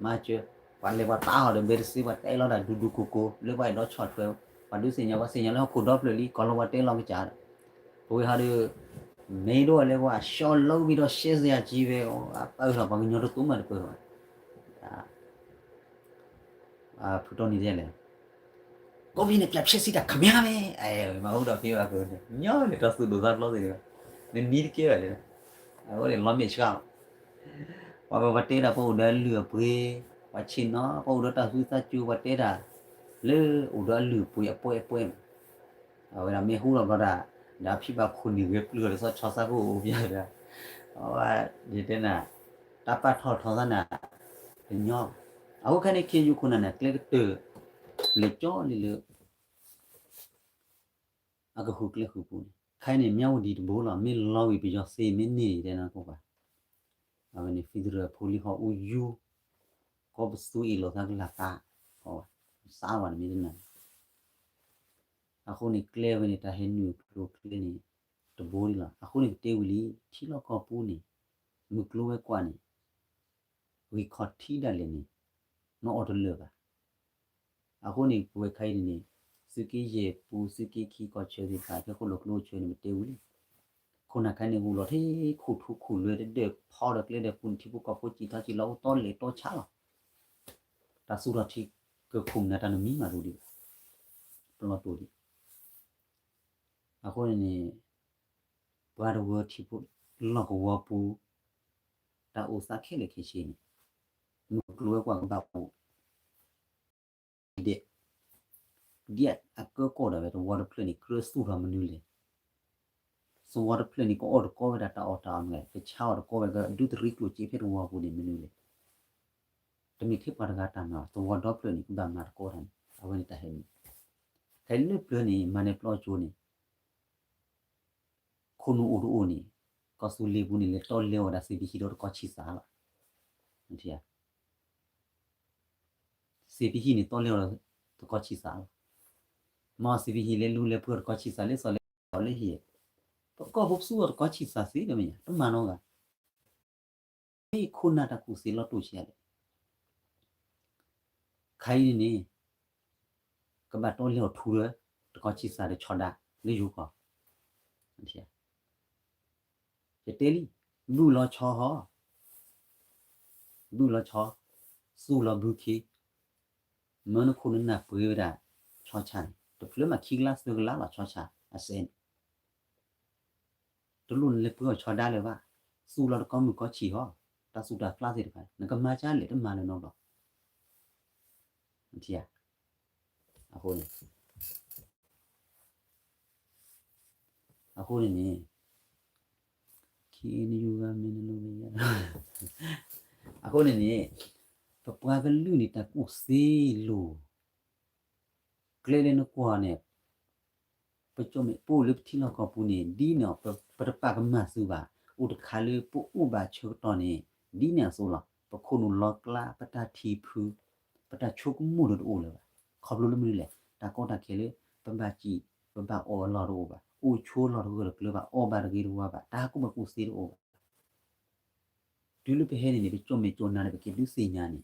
မၤစၢၤ, ပှၤလဲၤပှၤတၢ်ဟီၣ်ဒီးဘဲတသ့ ပှၤတဲလီၤတၢ်ဒူဒူကိၢ်ကိၢ် လၢပှၤအဲၣ်ဒိးဆီၣ်ထွဲ, ပှၤဒုးသ့ၣ်ညါ ပှၤသ့ၣ်ညါလၢဟီၣ်ခိၣ်ဒီဖျၢၣ်လံ ကီၢ်လီၤဝါတဲလီၤကစၢ်ဒီး, ပဝဲဟီဒီး မ့ၢ်ဒိၣ်လၢပှၤ ရှော့လုပ်ပြီးတော့ ရှဲစရာကြီးပဲ အပၢ်အုၣ်ထီၣ်ပှၤကညီတသိးမးတပၢၢ်ဘၣ်, ဖုတီနံၤဒဲးလဲၣ် ကိုယ့်ပြည်နယ်ပြန်ဖျက်ဆီးတာခင်ဗျားပဲ, မၤအိၣ်ဒီးဖဲဘၣ်ကန့ၣ် ညီန့ၣ် တၢ်သူၣ်ဒိၣ်သးဖျိးသ့ၣ်တဖၣ်, နနံၤတကဲဘၣ်န့ၣ်, အဝဲန့ၣ်လီၤမ့ၢ်ဆှး, ပှၤပှၤတဲဒၣ်ပှၤအိၣ်ဒီးအလုၢ်အပှ့ၤ, ပှၤဆ့ၣ်နီၤ ပှၤအိၣ်ဒီးတၢ်သူၣ်သးစူၤ ပှၤတဲဒၣ်, လၢအိၣ်ဒီးအလုၢ်အပှ့ၤအပှဲၤအပှဲၤမး, အဝဲဒၣ်မ့ၢ်ဟူထီၣ်ဘျီဒၣ်, ဒီးဖံဘၣ်ခိၣ်နံၣ်ဂဲၤပျုၢ်ထီၣ်လၢသီဆီသးခိၣ်အိၣ်ပျၢ်ဒီး, အဝဲ, ယတဲနၤ, တၢ်ပာ်ထီၣ်ထီသးနၤ, တညီ, အဃိခဲန့ၣ် ခ့ယုၢ်ခိၣ်နၢ်န့ၣ် ကျဲကတၢၢ်, လဲၤကၠီလံလၢ အကဃုကျဲဃုပူၤန့ၣ် ခဲအံၤန့ၣ် မၠၣ်ဝတံၤတဘိလီၤ မ့ၢ်လီၤဝံၤပယီၤသ့မ့ၢ်န့ၢ်တဲနၤကိးဂၤ, အဝဲန့ၣ် federal ဖိလံၤဟီၣ်အူယူ, ကီၢ်ပသူအ့ၣ်လိာ်သးကလၤသး, ကီၢ်, စးဝဲန့ၣ်မ့ၢ်တနၤ, အဃိန့ၣ် ကျဲဝဲန့ၣ် တၢ်ဟဲနုာ်ကျိၤကျဲန့ၣ် တဘိလံလီၤ. အဃိန့ၣ် ပတဲဝံၤလံ ထံလီၢ်ကီၢ်ပူၤန့ၣ် မုၢ်ကျိၤဝဲၤကွာ်န့ၣ် ဂံၢ်ခီၣ်ထံးဒၣ်လဲာ်န့ၣ် နအီၣ်တလၢာ်ဘၣ်. အဃိန့ၣ် ပဝဲခါအံၤန့ၣ်န့ၣ် သုးက့ယဲၢ်ပူၤ သုးက့ခံကီၢ်ဆၢသ့ၣ်တဖၣ် ဖဲဃိၣ်လိာ်ကျိအဆၢန့ၣ် ပတဲဝံၤလံ. ခိၣ်နၢ်ခဲအံၤန့ၣ် ဂုာ်လီၤထဲခိၣ်ထူခိၣ်လွဲတဒၢး ဖီဒီးကျဲဒီးပူၤန့ၣ် ထံဖိကီၢ်ဖိစံၣ်ထီၣ်စံၣ်လီၤ အိၣ်တီလဲၤတီဆါလီၤ. တၢ်သူၣ်ထီၣ်ထံကီၢ်ခိၣ်နၢ်တၢ်နမံၤမးတအိၣ်ဒံးဘၣ်. ပလီၢ်တိၢ်ဒံး အဃိန့ၣ်န့ၣ် ပှၤတဝၢထံဖိလီၢ်ကဝီၤပူၤ တၢ်အိၣ်သးခဲလၢာ်ခဲဆ့န့ၣ် မုၢ်ကျိၤဝဲၤကွာ်ကဘၣ်အိၣ်ဒံး ဒ်အကၢကီၢ်ဒၣ်ဝဲ သဝီတဖျၢၣ်န့ၣ် ကြၢးသူၣ်ထီၣ်မနုၤလဲၣ်. သဝီတဖျၢၣ်န့ၣ် ကအီၣ်တကီဝဲဒၣ်တၢ်အီၣ်တၢ်အီမနုၤလဲၣ်, ကဆါအီၣ်တကီဝဲ ကဒုးတရံးကျိၣ်စ့ဖဲသဝီပူၤန့ၣ်မနုၤလဲၣ်. တမ့ၢ်ထဲပှၤတဂၤတၢ်မၤဘၣ်, သဝီဒီဖျၢၣ်န့ၣ် ကဘၣ်မၤတကီတၢ်န့ၣ် အဝဲန့ၣ်တၢ်ဟဲန့ၣ် ခဲအံၤလၢပျၢၤန့ၣ် မၤနၢၤပျီကၠိန့ၣ် ခိၣ်နူာ်အိၣ်တအိၣ်န့ၣ် ကီၢ်သူလ့ၤပူၤန့ၣ် လဲၤတီလဲအီၣ်ဝဲဒၣ် စ့ပဟံၣ်ဒီးတကီဆံၣ်သၣ်လီၤ. စ့ပဟံၣ်န့ၣ် တီလဲအီၣ်ဒီးတကီဆံၣ်သၣ်လီၤ. မ့ၢ်စ့ပဟံၣ်လဲၤလူၤလဲၤပှ့ၤအီၣ်တကီဆံၣ်သၣ် လဲၤစီၣ်လဲၤအီၣ်လၢဟံၣ်, ပကီၢ်ဖိပသူအီၣ်တကီဆံၣ်သၣ်သ့ဒီးမ့ၢ်ညါ တမၤနီတဂၤ မ့ၢ်ခိၣ်နၢ်တၢ်ကူၣ်သ့လီၤတိၢ်ဆံးလဲၣ်. ခဲအံၤန့ၣ်န့ၣ် ကဘၣ်တီလဲအီၣ်ထူဒီး တကီဆံၣ်သၣ်ဒီးဆီဒါ လၢယိၤကီၢ်, ယတဲလံ, ဘုၣ်လီၤဆီဟီ, ဘုၣ်လီၤဆီ, သူၣ်လီၤဘုခ့, မၢနခိၣ်နနၢ်ပှ့ၤဝဲဒၣ် ဆီဆါန့ၣ် တဖျၢၣ်မးခံကလးသၢကလးလီၤ ဆီဆါအစဲန့ၣ် တလိၣ်နလဲၤပှ့ၤအီၣ်ဆီဒါလၢၤဘၣ်, သူၣ်လီၤတကီမုၢ်ကီဆံၣ်ဟီ, တၢ်သူၣ်တၢ်ကျါသ့ၣ်တဖၣ် နကမၤကါလဲၣ် တမၤလၢၤနီတဘျီ, နထံၣ်ဧါ, အဃိန့ၣ်, အဃိန့ၣ်န့ၣ်, ခ့နယူဂၤမ့ၢ်နလိၤ, အဃိန့ၣ်န့ၣ်, ပပှၤကလုာ်န့ၣ်တၢ်ကူၣ်သ့လိၤ ကျဲလၢနကွၢ်န့ၣ်, ပကၠီၣ်မဲာ်ပိၢ်လၢပထံလီၢ်ကီၢ်ပူၤန့ၣ် ဒ်န့ၣ် ပတပာ်ကမၣ်သုဘၣ်, အိၣ်တခါလၢပအိၣ်ဘၣ်ဆၢကတီၢ်န့ၣ် ဒ်န့ၣ်အသိးလီၤ. ပခိၣ်နူာ်လီၤကျါ ပတၢ်ထံၣ်ဖု, ပတၢ်ဆိကမိၣ်ဒီးတအိၣ်လၢၤဘၣ်. ခီဖျိလၢမနုၤလဲၣ်, တၢ်ကီတၢ်ခဲလၢ ပဘၣ်စံၣ် ပဘၣ်အီၣ်အလီၢ်တအိၣ်ဘၣ်, အိၣ်ဆိလီၢ်တဂၢၢ်တကျၢၤဘၣ်, အီၣ်ဘၣ်တဂ့ၤတဝါဘၣ်, တၢ်ကူၣ်ဘၣ်ကူၣ်သ့တအိၣ်ဘၣ်. တုၤလၢပဟဲန့ၣ်န့ၣ် ပကၠီၣ်မဲာ်ကၠီၣ်နါန့ၣ် ပက့ၤဒုးသ့ၣ်ညါန့ၣ်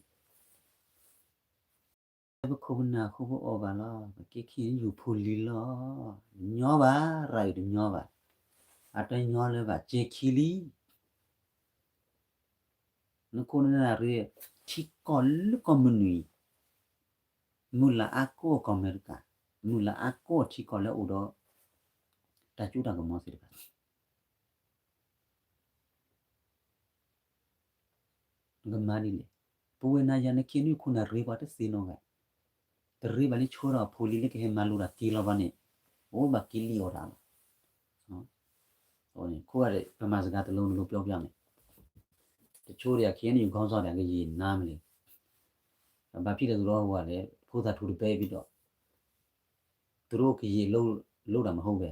ပခိၣ်ပနၢ်အဃိပအီၣ်ဘၣ်လီၤ, ပကဲခ့ယုၢ်ဖိလံၤလီၤ, တညီဘၣ်, ရၤအံၤတညီဘၣ်. အတညီလၢၤဘၣ် ကဲခံလံ. နခိၣ်နနၢ်ရ့ ထံကီၢ်လၢကီၢ်မုၢ်နုာ်အံၤ မုၢ်လၢ်အါကိၢ်ကီၢ်အမဲရကၤ, မုၢ်လၢ်အါကိၢ်ထံကီၢ်လၢအိၣ်ဒီး တၢ်စိတၢ်ကမီၤသ့ၣ်တဖၣ် နကမၤဒ်လဲၣ်. ပဝဲနၤယၤ နခ့နုခိၣ်နၢ်ရ့ပှၤတသ့နီတဂၤ, တရ့ဘၣ်လၢဆှၢထီၣ်အဖိလံၤလၢကဟဲမၤလိတၢ်က့ၤလီၤဘၣ်န့ၣ်, အိၣ်ဘၣ်က့ၤလံအီၣ်တၢ်လီၤ. ခိၣ်ဂၤဒဲး ပမၤစကားတလုံးတလုံး ပြောပြမယ်. တချို့တွေက ခဲအံၤန့ၣ် ယူၤခေါင်းဆောင်တွေက ကယံာ်နါမလဲၣ်. ဘၣ်ဖဲလဲၣ် သူတို့ဟိုကလဲၣ် ဖိသၣ်ထူတပဲဘၣ်ဒီး သူတို့ကယံာ်လိာ်တၢ်မဟုတ်ပဲ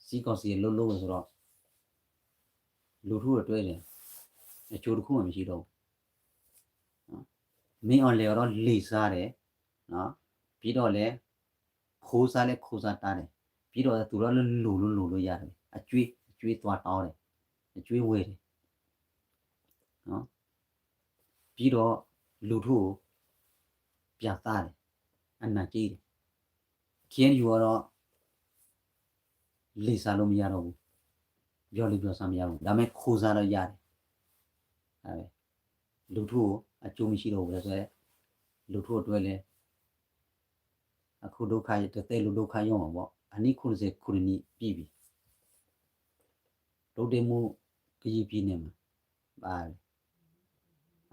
စစ်ကောင်စီအလုပ်လုပ်ဝဲဆိုတော့ လူထုအတွက် အကျိုးတစ်ခုမှမရှိတော့ဘူး. မင်းအောင်လှိုင်ကတော့ လီဆါတယ်, ပြီးတော့လည်း ခိုးစားလည်း ခိုးစားတားတယ်, ပြီးတော့ သူတို့လည်း လူလို့ လူလို့ရတယ်, အကြွေး အကြွေးသွားတောင်းတယ်, အကြွေးဝယ်တယ်, ပြီးတော့ လူထုကို ပြသတယ်, အနာကျိတယ်. ခဲအံၤယူၤကတော့ လီဆါလို့မရတော့ဘူး, ပြောလို့ပြောစားမရတော့ဘူး, ဒါပေမဲ့ ခိုးစားတော့ရတယ်. ဒါပဲ, လူထုကို အကျိုးမရှိတော့ဘူးဆိုတော့ လူထုအတွက်လည်း အခုဒုက္ခ တစ်သက်လုံးဒုက္ခရောက်မှာပေါ့, အနှစ်ခုနှစ်ဆယ် ခုနှစ်နှစ်ပြည့်ပြီ. ဒုက္ခသည်မှု ကရင်ပြည်နယ်မှာ ဘာလဲ,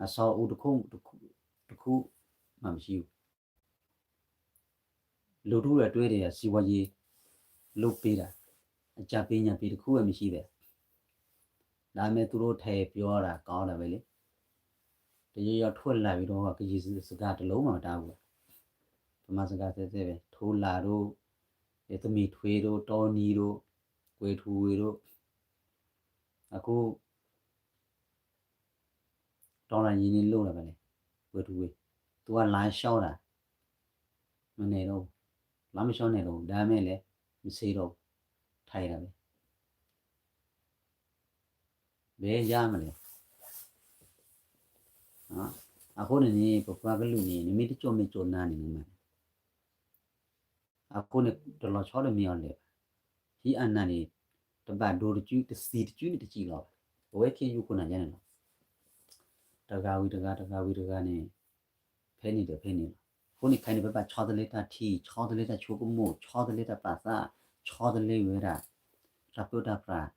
အဆောက်အဦးတစ်ခု တစ်ခု တစ်ခုမှမရှိဘူး. လူထုအတွက်တွေးတယ် စီးပွားရေးလုပ်ပေးတာ, အကြပ်ပေးညှပ်ပေးတစ်ခုပဲမရှိပဲ, ဒါပေမဲ့ သူတို့ထဲပြောတာကောင်းတာပဲလေ. တရုတ်ရောက်ထွက်လာပြီးတော့ ကရင်စကားတစ်လုံးမှမတတ်ဘူး. ဗမာစကားသဲသဲပဲ, ထိုးလာတို့, သမီးထွေးတို့, တောနီတို့, ကွယ်ထူဝေတို့, အခု တော်လှန်ရေးနေ့လုပ်တာပဲလေ, ကွယ်ထူဝေ, သူကလမ်းလျှောက်တာ, မနေတော့ဘူး, လမ်းလျှောက်နေတော့ဘူး, ဒါပေမဲ့လည်း မစ့တော့ဘူး, ထိုင်တာပဲ. ဘယ်ရမလဲ. အဃိန့ၣ်န့ၣ် ပပှၤကလုာ်န့ၣ် နမ့ၢ်တကၠိၣ်မဲာ်ကၠိၣ်နါန့ၣ် နမၤ အဃိန့ၣ် တလီၤဆီဒီးမ့ၢ်အီၤလဲၣ်ဘၣ်. ဟံးအနၢ်န့ၣ် တဘၣ်ဒိတစု တသံတစုန့ၣ်တစံၣ်လီၤဘၣ်. ပဝဲခ့ယုၢ်ခိၣ်နၢ်ယါန့ၣ်လီၤ. တဂၤဝံၤတဂၤ တဂၤဝံၤတဂၤန့ၣ် ဖဲန့ၣ်ဒီးဖဲန့ၣ်လီၤ. အဃိန့ၣ်ခဲအံၤန့ၣ် ပဘၣ်ဆီတလဲတၢ်ထံၣ်, ဆီတလဲတၢ်ဆိကမိၣ်, ဆီတလဲတၢ်ပာ်သး, ဆီတလဲဝဲဒၣ် တၢ်ပၢတၢ်ပြး,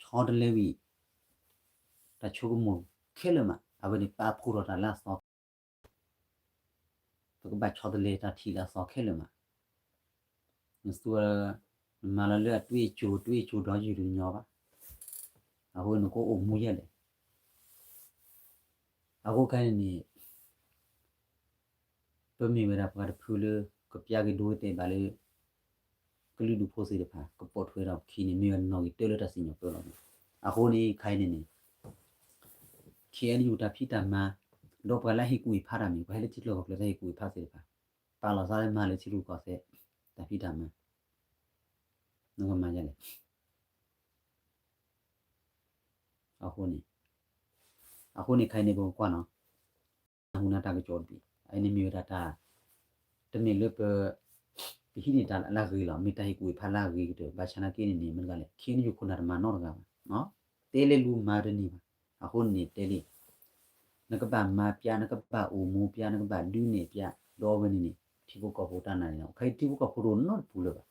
ဆီတလဲဝံၤ တၢ်ဆိကမိၣ်ခဲလၢာ်မး, အဝဲန့ၣ်ပာ်ဖှိၣ်ထီၣ်တၢ်လၢအသီ ပကဘၣ်ဆီတလဲတၢ်ထံၣ်လၢအသီခဲလၢာ်မး. နသူ နမၤလီၤလၢအတွေးအကြို တွေးအကြို ဒီးယူၤတညီဘၣ်. အဃိနကအိၣ်မူယဲၢ်လဲၣ်. အဃိခဲအံၤန့ၣ် ပမ့ၢ်ဝဲဒၣ်ပှၤတဖုလၢ ကပျၢ်က့ၤဒိကတဲာ်ဘၣ်လၢ ကလုာ်ဒူၣ်ဖိသ့ၣ်တဖၣ် ကပိာ်ထွဲဒီးပခံန့ၣ် မ့ၢ်ဝဲနီၣ်ဂံၢ်တၢလၢတၢ်စံၣ်ညီၣ်ပၢလီၤန့ၣ်. အဃိန့ၣ် ခဲအံၤန့ၣ်န့ၣ် ခ့ၣ်အဲၣ်ယူၣ် တၢ်ဖံးတၢ်မၤ ဒီးပှၤလၢဟ့ၣ်ကူၣ်ဟ့ၣ်ဖးတၢ်မ့ၢ် ပှၤဟဲလၢထံကျိကီၢ်ကျဲတၢ်ဟ့ၣ်ကူၣ်ဟ့ၣ်ဖးသ့ၣ်တဖၣ် ပာ်လီၤသးလၢမၤလၢထံရူၢ်ကီၢ်သဲး တၢ်ဖံးတၢ်မၤ နကမၤယဲလဲၣ်. အဃိန့ၣ် အဃိန့ၣ် ခဲအံၤန့ၣ် ပကကွၢ်နီၤ နၢ်ဟူနၤတၢ်ကစီၣ်တဘ့ၣ် အအံၤန့ၣ်မ့ၢ်ဝဲဒၣ်တၢ် တမ့ၢ်လၢပ ပဟံးန့ၢ်တၢ်လၢအဂ့ၤလီၤ. မ့ၢ်တၢ်ဟ့ၣ်ကူၣ်ဟ့ၣ်ဖးလၢအဂ့ၤကတၢၢ် ဘၣ်ဆၣ်နာ်က့န့ၣ်န့ၣ် မ့ၢ်တဂၤလဲၣ် ခ့ၣ်အဲၣ်ယူၣ် ခိၣ်နၢ်တမၤနီတဂၤဘၣ်. တဲလၢလူမၤတန့ၢ်ဘၣ်. အဃိန့ၣ်တဲလံ နကဘၣ်မၤပျၢ် နကဘၣ်အိၣ်မူပျၢ် နကဘၣ်ဒုးနဲၣ်ပျၢ် ဒီးအဝဲန့ၣ်န့ၣ် ထံဖိကီၢ်ဖိတၢ်နာ်န့ၣ်လီၤ. ခဲအံၤထံဖိကီၢ်ဖိတအိၣ်နီတပူၤလၢၤဘၣ်.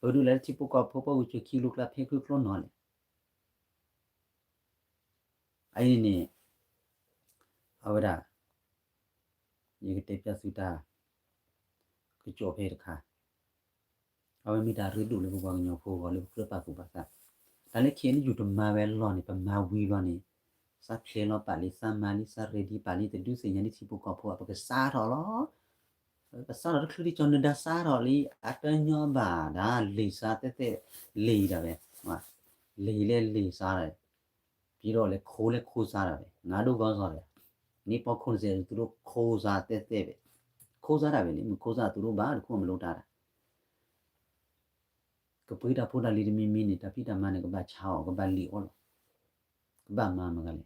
ပဒုးလဲၤလၢထံဖိကီၢ်ဖိ ပဂုာ်ကျဲၤခံလူကျါ ဖဲခုကျိနီၤလဲၣ်. အအံၤန့ၣ် အဝဲဒၣ် ယကတဲပျၢ်သုတၢ် ကစီၣ်ဖဲတခါ အဝဲမ့ၢ်တၢ်ရ့ဒိၣ်လၢပပှၤကညီဖိအဂီၢ် လၢပကြၢးပာ်သူၣ်ပာ်သး တၢ်လၢခ့ၣ်အဲၣ်ယူၣ် တမၤဝဲလီၢ်န့ၣ် ပမၤဝံၤလီၤန့ၣ် သးဖျဲးလီၤပာ်လံ သးမၤလံ သးရ့ဒံးပာ်လံ တဒုးသ့ၣ်ညါလံထံဖိကီၢ်ဖိ ပကစးထီၣ်လီၤ. ပစးထီၣ်တချုးဒံး ကၠီၤနဒါစးထီၣ်လံ အတညီဘၣ်ဒၣ် လံာ်စးသဲသဲ လံာ်ဒၣ်ဝဲ လံာ်လဲၣ်လံာ်စးဒၣ် ပြီးတော့လည်း ခိုးလည်းခိုးစားတာပဲ ငါတို့ခေါင်းဆောင်တွေက နှစ်ပေါင်းခုနှစ်ဆယ် သူတို့ ခိုးစားသက်သက်ပဲ ခိုးစားတာပဲလေ မခိုးစားသူတို့ဘာတစ်ခုမှမလုပ်တာတာ ကပှ့ၤတၢ်ဖိတၢ်လံၤတမံၤမံၤန့ၣ် တၢ်ဖံးတၢ်မၤန့ၣ် ကဘၣ်ဆါအီၤ ကဘၣ်လံၣ်အီၤလီၤ ကဘၣ်မၤမတၤလဲၣ်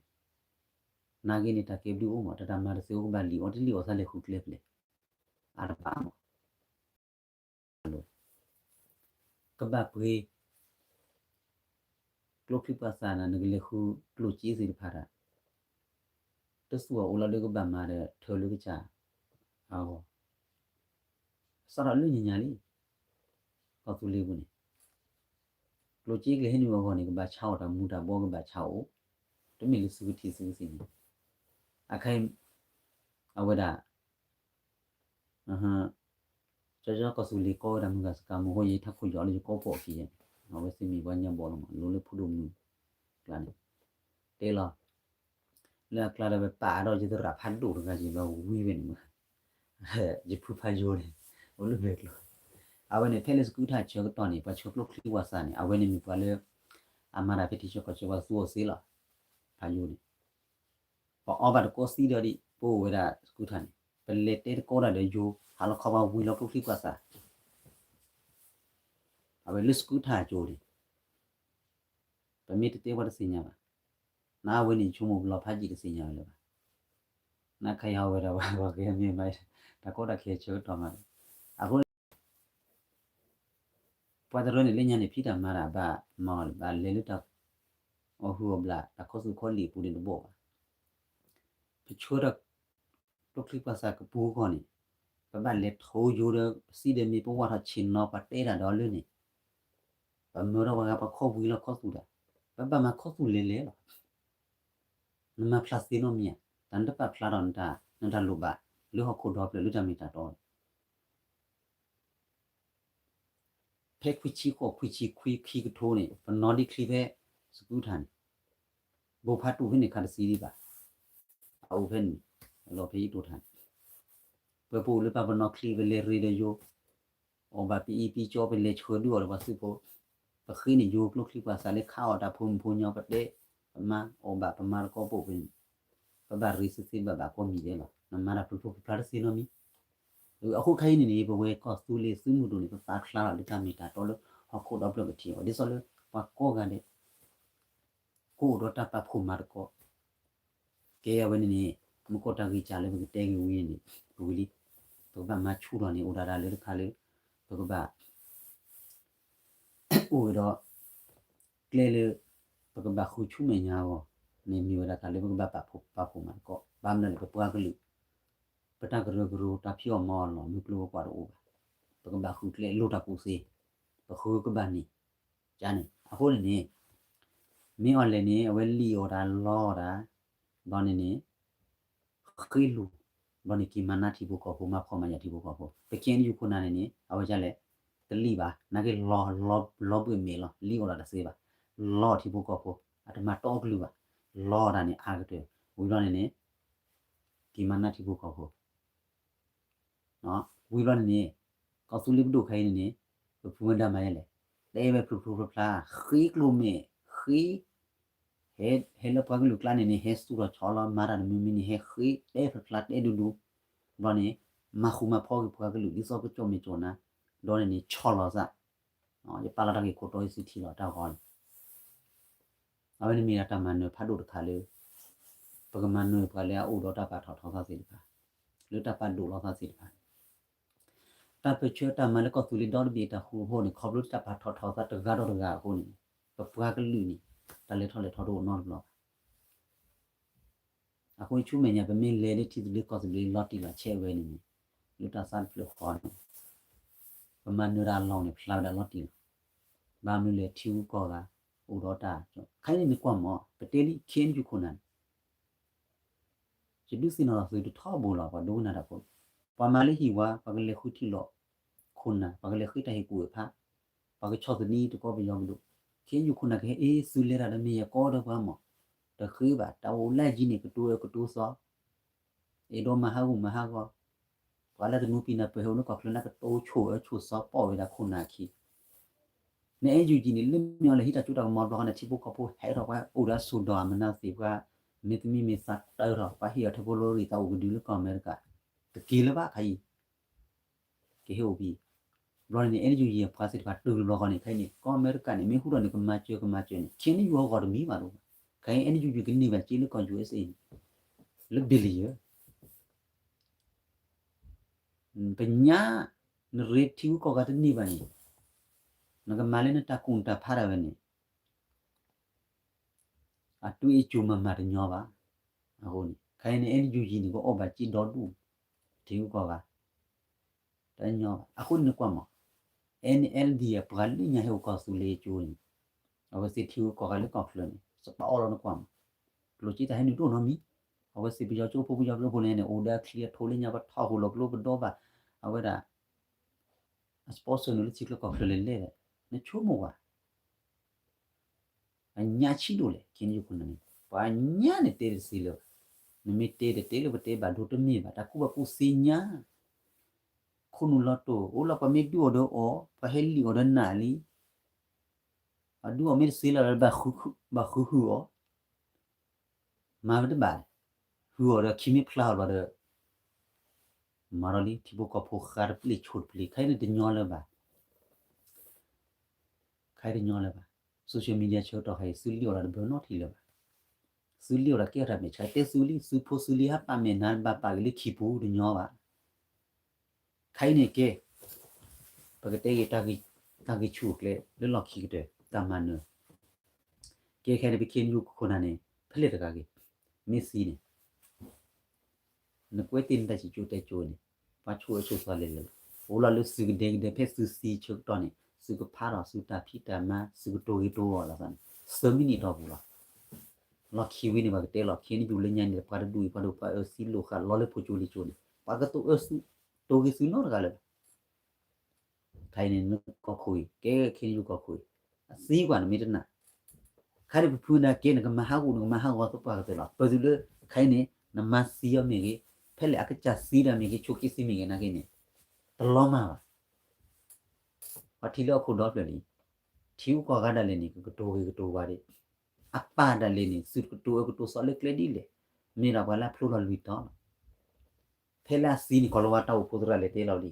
နာ်က့န့ၣ် တၢ်ကဲဘျုးအိၣ်မး တၢ်တၢ်မၤတသ့အိၣ် ကဘၣ်လံၣ်အီၤ တလံၣ်အီၤသးလဲၤဃုကျဲဖဲလဲၣ် အတဘၣ်မး ကဘၣ်ပှ့ၤ ကျိချံပှာ်သၣ်န့ၣ် နကလဲၤဃုကျိၣ်စ့သ့ၣ်တဖၣ်တၢ် တသူၣ်အအိၣ်လီၤလၢကဘၣ်မၤဒီး ထၢလၢကစၢ်အဂီၢ်, စးထီၣ်လၢညါညါလံ, ကီၢ်သူလ့ၤပူၤန့ၣ် ကျိၣ်စ့ကလဲၤဟဲနုာ်အဂီၢ်န့ၣ် ကဘၣ်ဆါအီၣ်တၢ်မူၤတၢ်ဘှီကဘၣ်ဆါအိၣ်, တမ့ၢ်လၢသုကထံၣ်သုကသ့ၣ်ညါ, အခဲအံၤ အဝဲဒၣ် ကီၢ်သူလ့ၤကီဝဲဒၣ်မုၢ်ဂၤစကၤမူၤ အဃိယထးခိၣ်ယီၤလၢယကီၢ်ပီၣ်ခံယဲၢ်, အဝဲသ့ၣ်မ့ၢ်ပှၤညါဘီလီၤမး လိၤလၢဖိဒိၣ်မုၣ်ကျါန့ၣ်, တဲလီၤ, လၢအကျါဒီးပပာ်အါထီၣ်ယသရၣ်ဖးဒိၣ်တဂၤယံၤဘျီဝံၤဝဲန့ၣ်မး, ယဖုဖးယိၤန့ၣ် အိၣ်လၢမဲာ်ကျိၤ, အဝဲန့ၣ် ဖဲလၢစကူထၣ်ဆၢကတီၢ်န့ၣ် ပှၤဆှၢကျိချံပှာ်သၣ်န့ၣ် အဝဲန့ၣ်မ့ၢ်ပှၤလၢ အမၤတၢ်ဖဲထံဆၢကီၢ်ဆၢပှၤသူအီၤသ့လီၤ, ဖးယိၤန့ၣ် ပအီဘၣ်တကိးသံဒီးဒ် ပအိၣ်ဝဲဒၣ်စကူထၣ်န့ၣ် ပလဲၤတဲတကိးတၢ်ဒီးယိၤ ဟးလီၤခီပှၤဝံၤလီၤကျိချံပှာ်သၣ်, အဝဲလၢစကူထၣ်အကၠိန့ၣ် ပမ့ၢ်တတဲပှၤတသ့ၣ်ညါဘၣ်, နအဝဲန့ၣ်ဆိကမိၣ်ပလီၢ်ဖးယံာ်တသ့ၣ်ညါဝဲလၢၤဘၣ်, နခါယၤဝဲဒၣ်ပှၤကဟဲမ့ၢ်မၤ တၢ်ကီတၢ်ခဲဆၢကတီၢ်မး, အဃိ ပှၤတရၢန့ၣ်လၢညါန့ၣ် ဖံးတၢ်မၤတၢ်ဘၣ်မၤအီၤလၢၤဘၣ် လဲၤလၢတၢ် အီၣ်ဟုၣ်အီၣ်ဘျၣ် တၢ်ခီသူၣ်ခီလံာ်အပူၤန့ၣ်တဘီၣ်ဘၣ်, ပဆှၢတၢ် ကျိချံပှာ်သၣ်ကပူၤအဂီၢ်န့ၣ် ပဘၣ်လဲၤထိယိၤဒီး စံးဒီးမ့ၢ်ပဝၢ်ထီၣ်ဆ့ၣ်နီၤပှၤတဲတၢ်ဒီးလၢန့ၣ်, ပမၢထီၣ်ပှၤဂၤပှၤခီဝံၤလီၤခီသူၣ်တၢ်, ပဘၣ်မၤခီသူၣ်လဲၤလဲၤလီၤ, နမၤဖျါသ့နီတမံၤဧါ, တၢ်နတပာ်ဖျါထီၣ်နတၢ် နတၢ်လိၣ်ဘၣ် လၢဟီၣ်ခိၣ်ဒီဖျၢၣ်လၢတၢ်မ့ၢ်တၢ်တီလီၤ. ဖဲခွံဆံဃိး ခွံဆံခွံ ခံကထိန့ၣ် ပနီၣ်ဒ့ချံဖဲစကူထၣ်န့ၣ် ဘိၣ်ဖးတူၢ်ဖဲန့ၣ်ခါတသံဒံးဘၣ်, အအိၣ်ဖဲန့ၣ် လီၤဖဲယံၤတိၢ်ထၣ်န့ၣ် ပှဲၤပအိၣ်လၢပှၤပနီၣ်ချံ ပလဲၤရ့ဒီးယိၤ အီၣ်ဘၣ်ပအံၤပအံၤကၠီ ပလဲၤဆှၢဒုးအီၤဒီးပှၤသုးဖိ, ပဃ့န့ၣ်ယိၤကျိချံပှာ်သၣ်လၢခးအီၣ်တၢ်ဖိမုၣ်ဖိညီ ပတဲ ပမၤအီၣ်ဘၣ်ပမၤတကီပအိၣ်ဖဲန့ၣ်, ပဘၣ်ရ့သ့သ့ဘၣ်ဘၣ်ကိးမံၤဒဲးလီၤ. နမၤတၢ်ဖျိဖျိဖျါဖျါတသ့နီတမံၤ, အဃိခဲအံၤန့ၣ်န့ၣ် ပဝဲကီၢ်သူလ့ၤသုးမုၢ်ဒိၣ်န့ၣ် ပပာ်ဖျါထီၣ်လၢတၢ်မ့ၢ်တၢ်တီလၢဟီၣ်ခိၣ်ဒီဖျၢၣ်ကထံၣ်အီၤ ဒ်သိးလၢ ပှၤကိးဂၤဒဲး ကအိၣ်ဒီးတၢ်ပာ်ဖှိၣ်မၤသကိး, ကဲအဝဲန့ၣ်န့ၣ် မ့ၢ်ကီၢ်တၢ်ဂံၢ်စၢ်လၢပကတဲဂ့ၤဝံၤန့ၣ်န့ၣ် ပဝံၤလံ, ပကဘၣ်မၤဆူၣ်ထီၣ်န့ၣ် အိၣ်ဒၣ်ဒၣ်လၢတခါလၢ ပကဘၣ် အိၣ်ဝဲဒီး ကျဲလၢ ပကဘၣ်ဃုဆူမဲာ်ညါအဂီၢ်န့ၣ် မ့ၢ်ဝဲဒၣ်တၢ်လၢပကဘၣ်ပာ်ဖှိၣ်မၤသကိး, ဘၣ်မနုၤလဲၣ် ပပှၤကလုာ် ပတၢ်ကရၢကရိတၢ်ဖံးအီၣ်မၤအီၣ်လီၢ် မုၢ်ကျိၤဝဲၤကွာ်တအိၣ်ဘၣ်, ပကဘၣ်ဃုကျဲလိၢ်တၢ်ကူၣ်သ့, ပဃုကဘၣ်န့ၣ်, ကန့ၣ် အဃိန့ၣ်န့ၣ် မ့ၢ်အီၤလဲၣ်န့ၣ် အဝဲလံၣ်အီၣ်တၢ်လီအီၣ်တၢ်, ဘျီန့ၣ်န့ၣ် ဃ့လူၤ, ဘျီန့ၣ်က့ၤမၤနၢ်ထံဖိကီၢ်ဖိ မၤဖှီၣ်မၤယာ်ထံဖိကီၢ်ဖိ, ပ ခ့ၣ်အဲၣ်ယူၣ် ခိၣ်နၢ်န့ၣ်န့ၣ် အဝဲဒ်လဲၣ်, တလံၣ်ဘၣ်, နာ်က့လီၤ, လီၤဘှံးမဲာ်လီၤ, လံၣ်အီၣ်တၢ်တသ့ဘၣ်, လီအီၣ်ထံဖိကီၢ်ဖိ, အတမၤတီအကလုၢ်ဘၣ်, လီအီၣ်တၢ်န့ၣ်အါကတၢၢ်, ဝံၤဘျီန့ၣ်န့ၣ် က့ၤမၤနၢ်ထံဖိကီၢ်ဖိ ဝံၤဘျီန့ၣ်န့ၣ် ကီၢ်သူလ့ၤပဒိၣ်ခဲအံၤန့ၣ်န့ၣ် ပဖုမဒၣ်မၤယဲလဲၣ်, တဲဝဲဖျိဖျိဖျါဖျါ ဃ့ကျိၤမဲာ် ဃ့ ဟဲလၢပှၤကလုာ်ကျါန့ၣ်န့ၣ် ဟဲသူၣ်ထီၣ်ဆီလီၤ မၤတၢ်တမံၤမံၤန့ၣ် ဟဲဃ့တဲဖျါဖျါတဲဒူဒူ, ဘျီန့ၣ် မၤဃူမၤဖိးက့ၤပှၤကလုာ် ဒ်သိးကကၠီၣ်မဲာ်ကၠီၣ်နါ, ဒီးန့ၣ်န့ၣ် ဆီၣ်လီၤသး, ယပာ်လီၤတၢ်ဂ့ၢ်ခိၣ်တီယသုထံၣ်လီၤတၢ်ဂီၤန့ၣ် အဝဲန့ၣ်မ့ၢ်ဒၣ်တၢ်မၤနၢၤဖးဒိၣ်တခါလၢ ပကမၤနၢၤပှၤလၢအအိၣ်ဒီးတၢ်ပာ်ထီၣ်ထီသးသ့ၣ်တဖၣ်, လၢတၢ်ပာ်ဒိၣ်လီၤသးသ့ၣ်တဖၣ်, တၢ်ပၢဆှၢတၢ်မၤလၢကီၢ်သူလ့ၤဒီတဘ့ၣ်တၢ်ဃူအဖီန့ၣ် ခီဖျိလၢတၢ်ပာ်ထီၣ်ထီသးတဂၤဒီးတဂၤအဃိန့ၣ် ပပှၤကလုာ်န့ၣ် တၢ်လဲၤထီၣ်လဲၤထီတအိၣ်နီတဘျီဘၣ်. အဃိဆူမဲာ်ညါ ပမ့ၢ်လဲၤလၢထံသဘျ့ကီၢ်သဘျ့လီၤတံၢ်လီၤဆဲးဝဲန့ၣ်န့ၣ် လၢတၢ်သးတဖျၢၣ်ဃီန့ၣ် ပမၤနၢၤတၢ်အလီၢ်န့ၣ် ဖျါဝဲဒၣ်လီၤတံၢ်လီၤ. ဘၣ်မနုၤလဲၣ် ထံဂုၤကီၢ်ဂၤ အိၣ်ဒီးတၢ်, ခဲအံၤန့ၣ်မ့ၢ်ကွၢ်မး ပတဲလံ ခ့ၣ်အဲၣ်ယူၣ် ခိၣ်နၢ်န့ၣ် ယဒုးသ့ၣ်နီၣ်ထီၣ်သုတထီဘိလီၤ ပှၤဒိကနၣ်တၢ်ဖိ, ပှၤမၤလၢဟံၣ်ဝါ ပှၤကလဲၤဃုထံလီၢ်ခိၣ်နၢ် ပှၤကလဲၤဃ့တၢ်ဟ့ၣ်ကူၣ်အဖး, ပှၤကဆီၣ်သနံးတကီပယီၤကဒိၣ်, ခ့ၣ်အဲၣ်ယူၣ် ခိၣ်နၢ်ကဟဲအ့ၣ်သုလဲၤတၢ်ဒီးမ့ၢ်ယဲၢ်ကီဒီးပှၤမး, တဃ့ဘၣ် တၢ်အိၣ်လၢအယံၤန့ၣ် ကတိၤအၢကတိၤသီ အဲၣ်ဒိးမၤဟးဂူာ်မၤဟးဂီၤ, ပှၤလၢတနူပံနၢ်ပၢၢ်ဟဲအိၣ်လၢကီၢ်ချၢန့ၣ် ကတိၤဆိၣ်အၢဆိၣ်သီပိာ်ဝဲဒၣ်ခိၣ်နၢ်အခံ, နအဲၣ်ယူၣ်ကံၤန့ၣ် လၢမ့ၢ်အီၤလဲၤဟံးတၢ်စိတၢ်ကမီၤတဘျီဃီန့ၣ် ထံဖိကီၢ်ဖိဟဲထီၣ်ပှၤအိၣ်ဒီးအစိၢ်ဒီးအမနုၤသ့ၣ်ပှၤ, မ့ၢ်သမံမ့ၢ်သးတၢထီၣ် ပှၤဟ့ၣ်အီၤထၢဖိလီၤရံၣ်သးအိၣ်ကဒုလၢကီၢ်အမဲရကၤ, တက့ၤလၢၤဘၣ်ခဲအံၤ ကဟဲအိၣ်ဖဲ ဘျီန့ၣ်န့ၣ် အဲၣ်ယူၣ်ကံၤအပှၤသ့ၣ်တဖၣ်တုၤတဘျီဃီန့ၣ် ခဲအံၤန့ၣ် ကီၢ်အမဲရကၤန့ၣ် မ့ၢ်ဟူထီၣ်န့ၣ် ကမၤစၢၤကမၤစၢၤန့ၣ် ခ့ၣ်အဲၣ်ယူၣ်အဂီၢ်တမံၤဘၣ်တအိၣ်ဘၣ်, ခဲအံၤ အဲၣ်ယူၣ်ကံၤကန့ၢ်ဘၣ်စ့လၢကီၢ် ယူၣ်အ့ၣ်အ့ၣ် န့ၣ် လၢ billion ပညါ နရ့ထံဂုၤကီၢ်ဂၤတန့ၢ်ဘၣ်န့ၣ် နကမၤလၢနတၢ်ကူၣ်နတၢ်ဖးဒၣ်ဝဲန့ၣ် အတူၢ်အ့ၣ်ကၠူၤမၤမၤတညီဘၣ်. အဃိန့ၣ် ခဲအံၤန့ၣ် အဲၣ်ယူၣ်ယံၣ်န့ၣ် ကအိၣ်ဘၣ်စ့ၢ်ဒီဒူၣ်, ထံဂုၤကီၢ်ဂၤ တညီဘၣ်. အဃိန့ၣ်နကွၢ်မး အဲၣ်ယူၣ်ယံၣ် အပှၤလၢညါဟဲအိၣ်ကီၢ်သူလ့ၤကၠိန့ၣ် အဝဲသ့ၣ်ထံဂုၤကီၢ်ဂၤလၢကီၢ်ချၢန့ၣ် စပာ်အီၣ်လီၤနကွၢ်မး, ကျိၣ်စ့တၢ်ဟဲနုာ်တအိၣ်နီတမံၤ, အဝဲသ့ၣ်ပယီၤကၠိဖိ ပယီၤကၠိဖိန့ၣ်န့ၣ် အိၣ်ဒီးအချံအထိလၢညါ ပထီၣ်ဟိၣ်လီၤကျိပဒီဘၣ်, အဝဲဒၣ် အ sponsor နုာ်လၢထံချၢကီၢ်ချၢလဲၣ်လဲၣ်, နဆိကမိၣ်ကွၢ် အညါဆံးဒိၣ်လဲၣ် ခဲအံၤယခိၣ်နၢ်န့ၣ် ပှၤညါန့ၣ်တဲတသ့လၢၤဘၣ်. နမ့ၢ်တဲတတဲလၢပတဲဘၣ်ဒိတမ့ၢ်ဘၣ် တၢ်ကူၣ်ဘၣ်ကူၣ်သ့ညါ, ခိၣ်နူာ်လီၤတိၢ် အိၣ်လီၤပှၤမ့ၢ်ဒုးအီၤဒီးအီၤ ပှၤဟဲလံၣ်အီၤဒီးနးလံ, အဒုးအီၤမ့ၢ်တသ့လၢၤဒီး ဘၣ်ဃုဟုၣ်အီၤ, မၤဝဲတဘၣ်, ဟုၣ်အီၤဒီးခံမ့ၢ်ဖျါအီၤဘျီဒီး မၤဒီးလံ ထံဖိကီၢ်ဖိဃါတပျ့ၤဆိတပျ့ၤ ခဲအံၤန့ၣ်တညီလၢၤဘၣ်. ခဲအံၤတညီလၢၤဘၣ်. social media ဆၢကတီၢ်ခဲအံၤ သုလံၣ်အီၤဒီးတဘၢနီတထံၣ်လၢၤဘၣ်. သုလံၣ်အီၤဒီးကဲထီၣ်တၢ်မဲာ်ဆှး တဲသုလံ သုဖိသုလံၤဟးပာ်မဲာ်နၤ ဘၣ်ပာ်ဂ့ၤလၢခံပူၤတညီဘၣ်. ခဲအံၤန့ၣ်ကဲ ပကတဲဂ့ၤ တၢ်ဂံၢ်ဆူၣ်အကျဲလၢလီၢ်ခံကတၢၢ် တၢ်မၤနၢၤ ကဲခဲန့ၣ် ပ KNU ခိၣ်နၢ်န့ၣ် ဖဲလဲၣ်တဂၤဂ့ၤ မ့ၢ်သံန့ၣ် နကွဲးတ့ၢ်နတၢ်စံၣ်ကၠိတဲကၠိန့ၣ် ပှၤဆိၣ်အၢဆိၣ်သီလဲၤလဲၤလီၤ. အိၣ်လီၤလၢသုကဒဲကဒဲ ဖဲသုသံဆၢကတီၢ်န့ၣ် သုကဖးထီၣ်သုတၢ်ဖံးတၢ်မၤ သုကတိၤဂ့ၤတိၤအီၤလီၤသးန့ၣ် သၢမံးနံးတီၢ်ပူၤလီၤ. လီၢ်ခံဝံၤန့ၣ် ပှၤကတဲလီၤ KNU လၢညါန့ၣ် ပှၤတဒူၣ်အံၤ ပှၤဒိၣ်ပှၤအၢသံလိာ်ဃာ်လီၤလၢဖိကၠိလံကၠိန့ၣ် ပှၤကတိၤအၢသု တိၤဂ့ၤသုနီတဂၤလၢၤဘၣ်. ခဲအံၤန့ၣ် နကီၢ်ခိၣ်အံၤ ကဲ KNU ကီၢ်ခိၣ်အံၤ အသံကွၢ်နမ့ၢ်တနာ် ခါဒံးပဖုနၤကဲ နကမၤဟးဂီၤ နကမၤဟးဂီၤသပှၢ်ကတၢၢ်လီၤ. ပၢၢ်သုလၢ ခဲအံၤန့ၣ် နမၤသံအီၤမ့ၢ်ဂ့ၤ, ဖဲလဲၣ်အကစၢ်သံဒၣ်မ့ၢ်ဂ့ၤ, ဆိးက့သံမ့ၢ်ဂ့ၤ နာ်က့န့ၣ် တလီၤမၢ်ဘၣ်. ပှၤထံၣ်လၢဟီၣ်ခိၣ်ဒီဖျၢၣ်လံ, ထံဂုၤကီၢ်ဂၤဒၣ်လဲာ်န့ၣ် ကကတိၤဂ့ၤကတိၤဝါဒံး, အပၢ်ဒၣ်လဲာ်န့ၣ် သုတကတိၤအၢကတိၤသီလၢကျဲဒ်လဲၣ်, မ့ၢ်ဒၣ်ပှၤလၢအဖျိထီၣ်လွံၢ်တီၤလီၤ. ဖဲလၢအသံန့ၣ် ခီဖျိဝဲတၢ်အိၣ်ဖှိၣ်သရၣ်လဲၤတဲလီၤလံ.